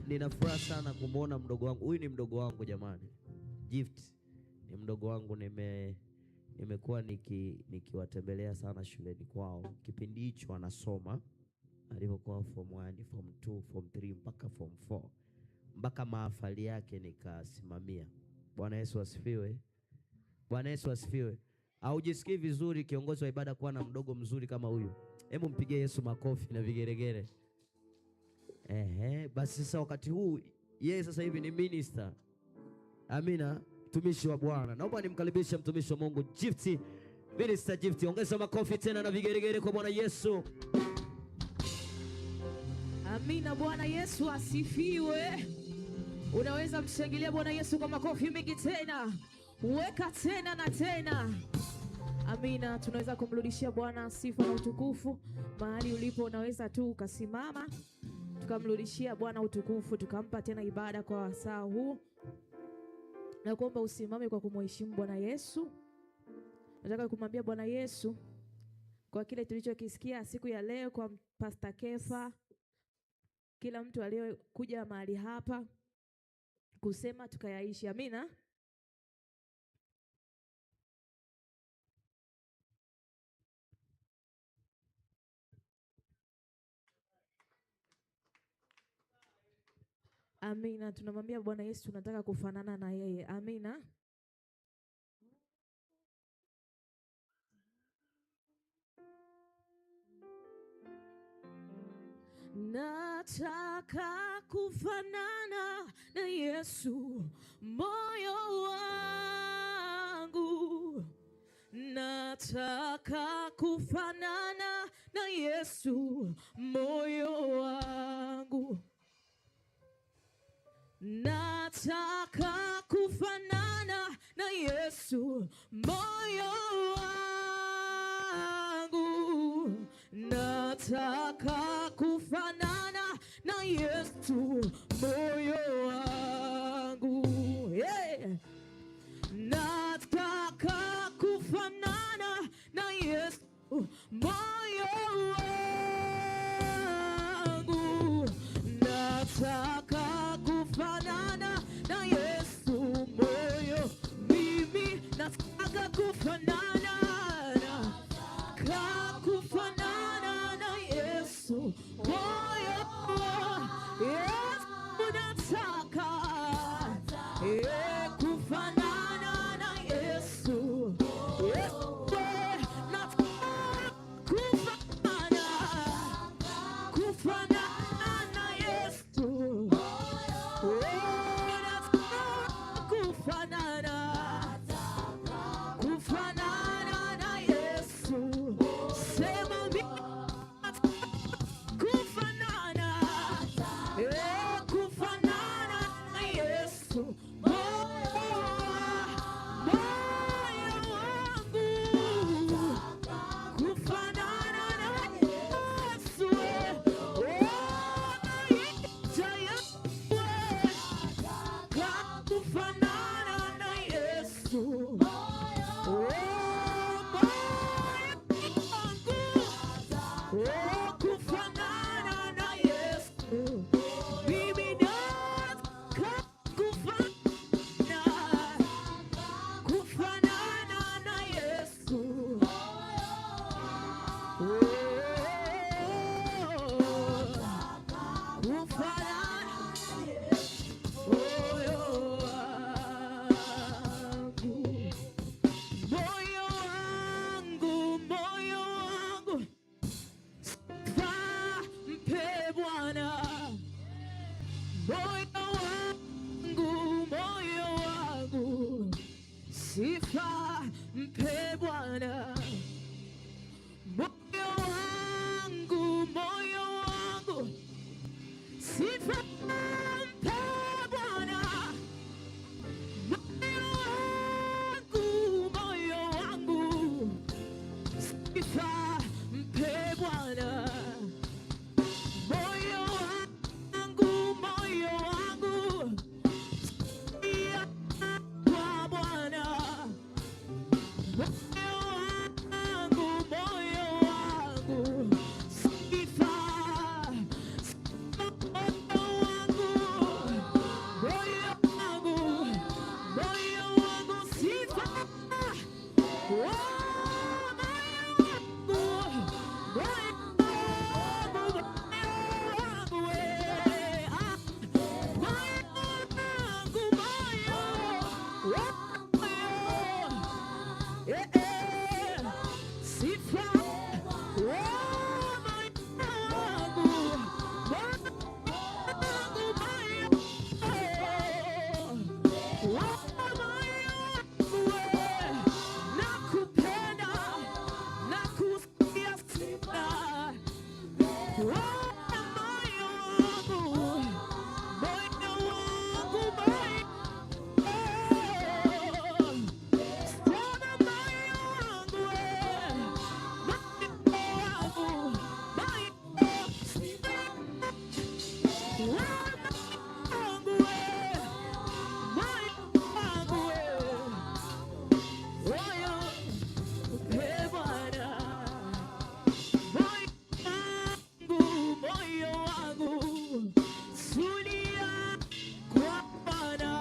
Nina furaha sana kumuona mdogo wangu. Huyu ni mdogo wangu jamani. Gift ni mdogo wangu, nimekuwa nikiwatembelea sana shuleni kwao. Kipindi hicho anasoma alipokuwa form 1, form 2, form 3 mpaka form 4. Mpaka mahafali yake nikasimamia. Bwana Yesu asifiwe. Bwana Yesu asifiwe. Haujisikii vizuri kiongozi wa ibada kuwa na mdogo mzuri kama huyu? Hebu mpigie Yesu makofi na vigeregere. Ehe, basi sasa wakati huu yeye sasa hivi ni minister. Amina, mtumishi wa Bwana. Naomba nimkaribishe mtumishi wa Mungu Gift, Minister Gift. Ongeza makofi tena na vigeregere kwa Bwana Yesu. Amina, Bwana Yesu asifiwe. Unaweza mshangilia Bwana Yesu kwa makofi mengi tena. Weka tena na tena. Amina, tunaweza kumrudishia Bwana sifa na utukufu. Mahali ulipo unaweza tu ukasimama, tukamrudishia Bwana utukufu, tukampa tena ibada kwa wasaa huu. Na kuomba usimame kwa kumheshimu Bwana Yesu. Nataka kumwambia Bwana Yesu kwa kile tulichokisikia siku ya leo kwa Pastor Kefa, kila mtu aliyekuja mahali hapa kusema tukayaishi. Amina. Amina, tunamwambia Bwana Yesu tunataka kufanana na yeye. Amina. Nataka kufanana na Yesu, moyo wangu. Nataka kufanana na Yesu, moyo wangu. Nataka kufanana na Yesu, moyo wangu. Nataka kufanana na Yesu, moyo wangu. Yeah. Nataka kufanana na Yesu, moyo wangu. Yesu. Moyo wa Yesu nataka kufanana na Yesu. Yesu nataka kufanana, kufanana na Yesu. Oh, nataka kufanana, kufanana na Yesu. Sema mimi kufanana, kufanana na Yesu. Moyo wangu kufanana na Yesu. Oh, maisha yangu kufanana na Yesu. Oh, moyo wangu, oh, kufanana na Yesu. Mimi nataka kufanana, kufanana na Yesu. Oh, kufanana moyo wangu, moyo wangu, moyo wangu, sifa mpe Bwana. Moyo wangu, moyo wangu, sifa mpe Bwana. Moyo wangu, moyo wangu, sifa mpe Bwana. Moyo wangu, moyo wangu, sifa mpe Bwana. Moyo wangu, moyo wangu, sifa kwa Bwana. Moyo wangu, moyo wangu, sifa, moyo wangu, moyo wangu, moyo wangu, sifa. Oh, moyo wangu, moyo wangu, moyo wangu, ah. Moyo wangu, moyo, moyo, sifa. Oh, moyo wangu, moyo wangu, moyo, oh, moyo wangu, nakupenda, nakusikia sana. Oh, moyo wangu, moyo wangu, moyo. Sema moyo wangu, moyo wangu, moyo, wangu, moyo wangu, moyo, mpe Bwana. Moyo wangu, moyo wangu, tulia kwa Bwana.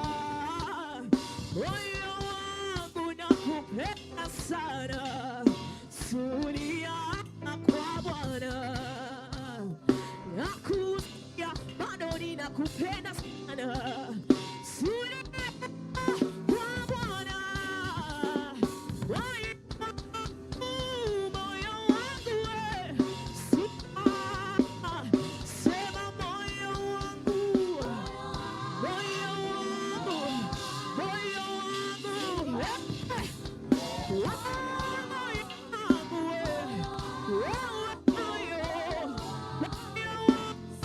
Moyo wangu nakupenda sana, tulia kwa Bwana. Nakusikia bado ninakupenda sana, tulia kwa Bwana. Moyo wangu, moyo wangu, sema moyo wangu, moyo wangu, moyo wangu, oh, moyo wangu, oh, moyo, moyo wangu,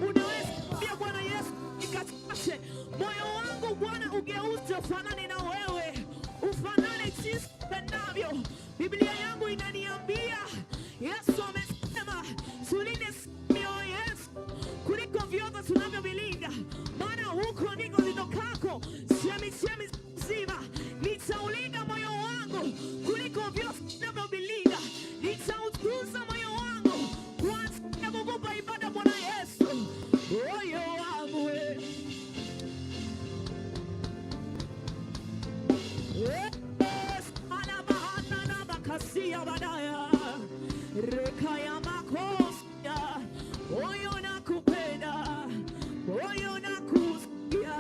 Unaweza Bwana Yesu ikatoshe moyo wangu Bwana, ugeuze ufanane na wewe, ufanane jinsi upendavyo. Biblia yangu inaniambia Yesu amesema tulinde mioyo yetu kuliko vyote tunavyovilinda, maana huko ndiko zitokako chemichemi zima. Nitaulinda moyo wangu kuliko vyote tunavyovilinda, nitautunza moyo wangu kuanzia kukupa ibada Bwana Yesu, moyo wangu we. Yes, alabahana na bakasia badaya rekaya makosia, moyo nakupenda, moyo nakusikia.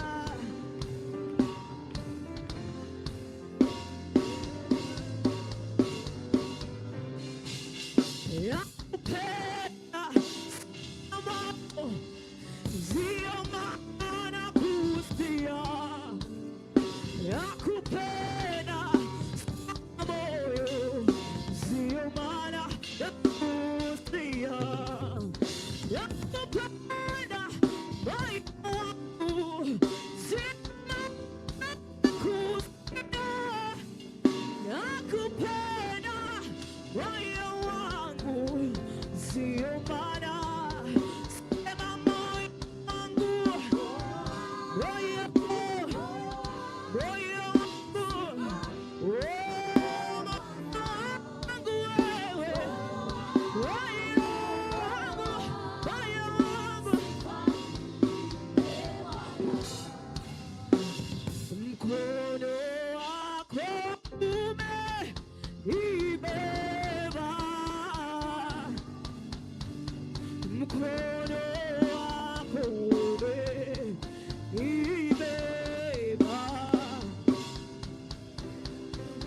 Nakupenda sana, ndio maana kusikia. Nakupenda sana moyo, ndio maana nakusikia. Nakupenda moyo wangu, ndio maana nakusikia. Nakupenda moyo wangu, ndio maana sema moyo wangu, moyo moyo wangu, oh, wangu wewe, moyo wangu, moyo wangu. Mkono wako umenibeba, mkono wako umenibeba,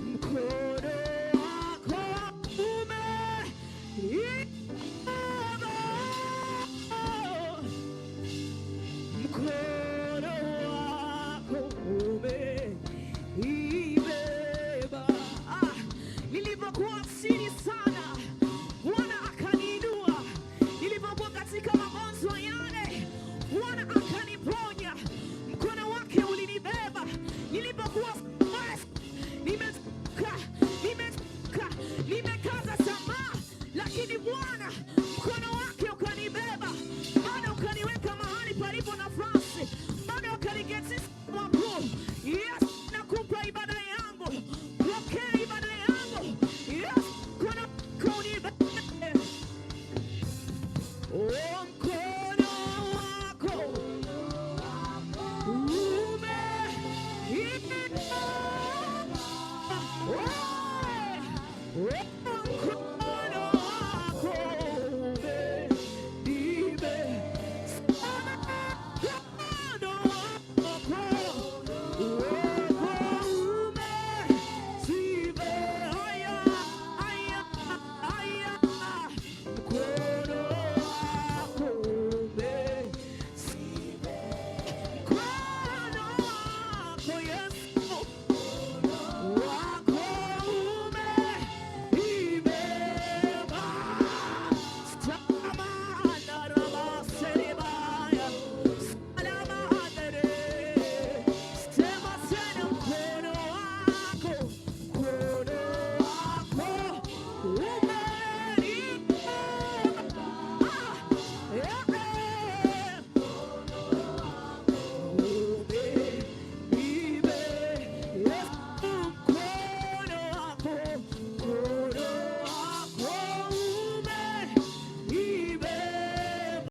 mkono wako umenibeba, mkono wako umenibeba. Ah, nilipokuwa chini sana, Bwana akaniinua. Nilipokuwa katika magonjwa yale, Bwana akaniponya. Mkono wake ulinibeba. Nilipokuwa stress, nimetoka, nimetoka, nimekaza tamaa, lakini Bwana mkono wake ukanibeba, bado ukaniweka mahali palipo nafasi, bado ukaniketisha wakuu. Yesu, nakupa ibada yangu, pokea ibada yangu. Yesu, mkono wako unibebe. Oh, mkono wako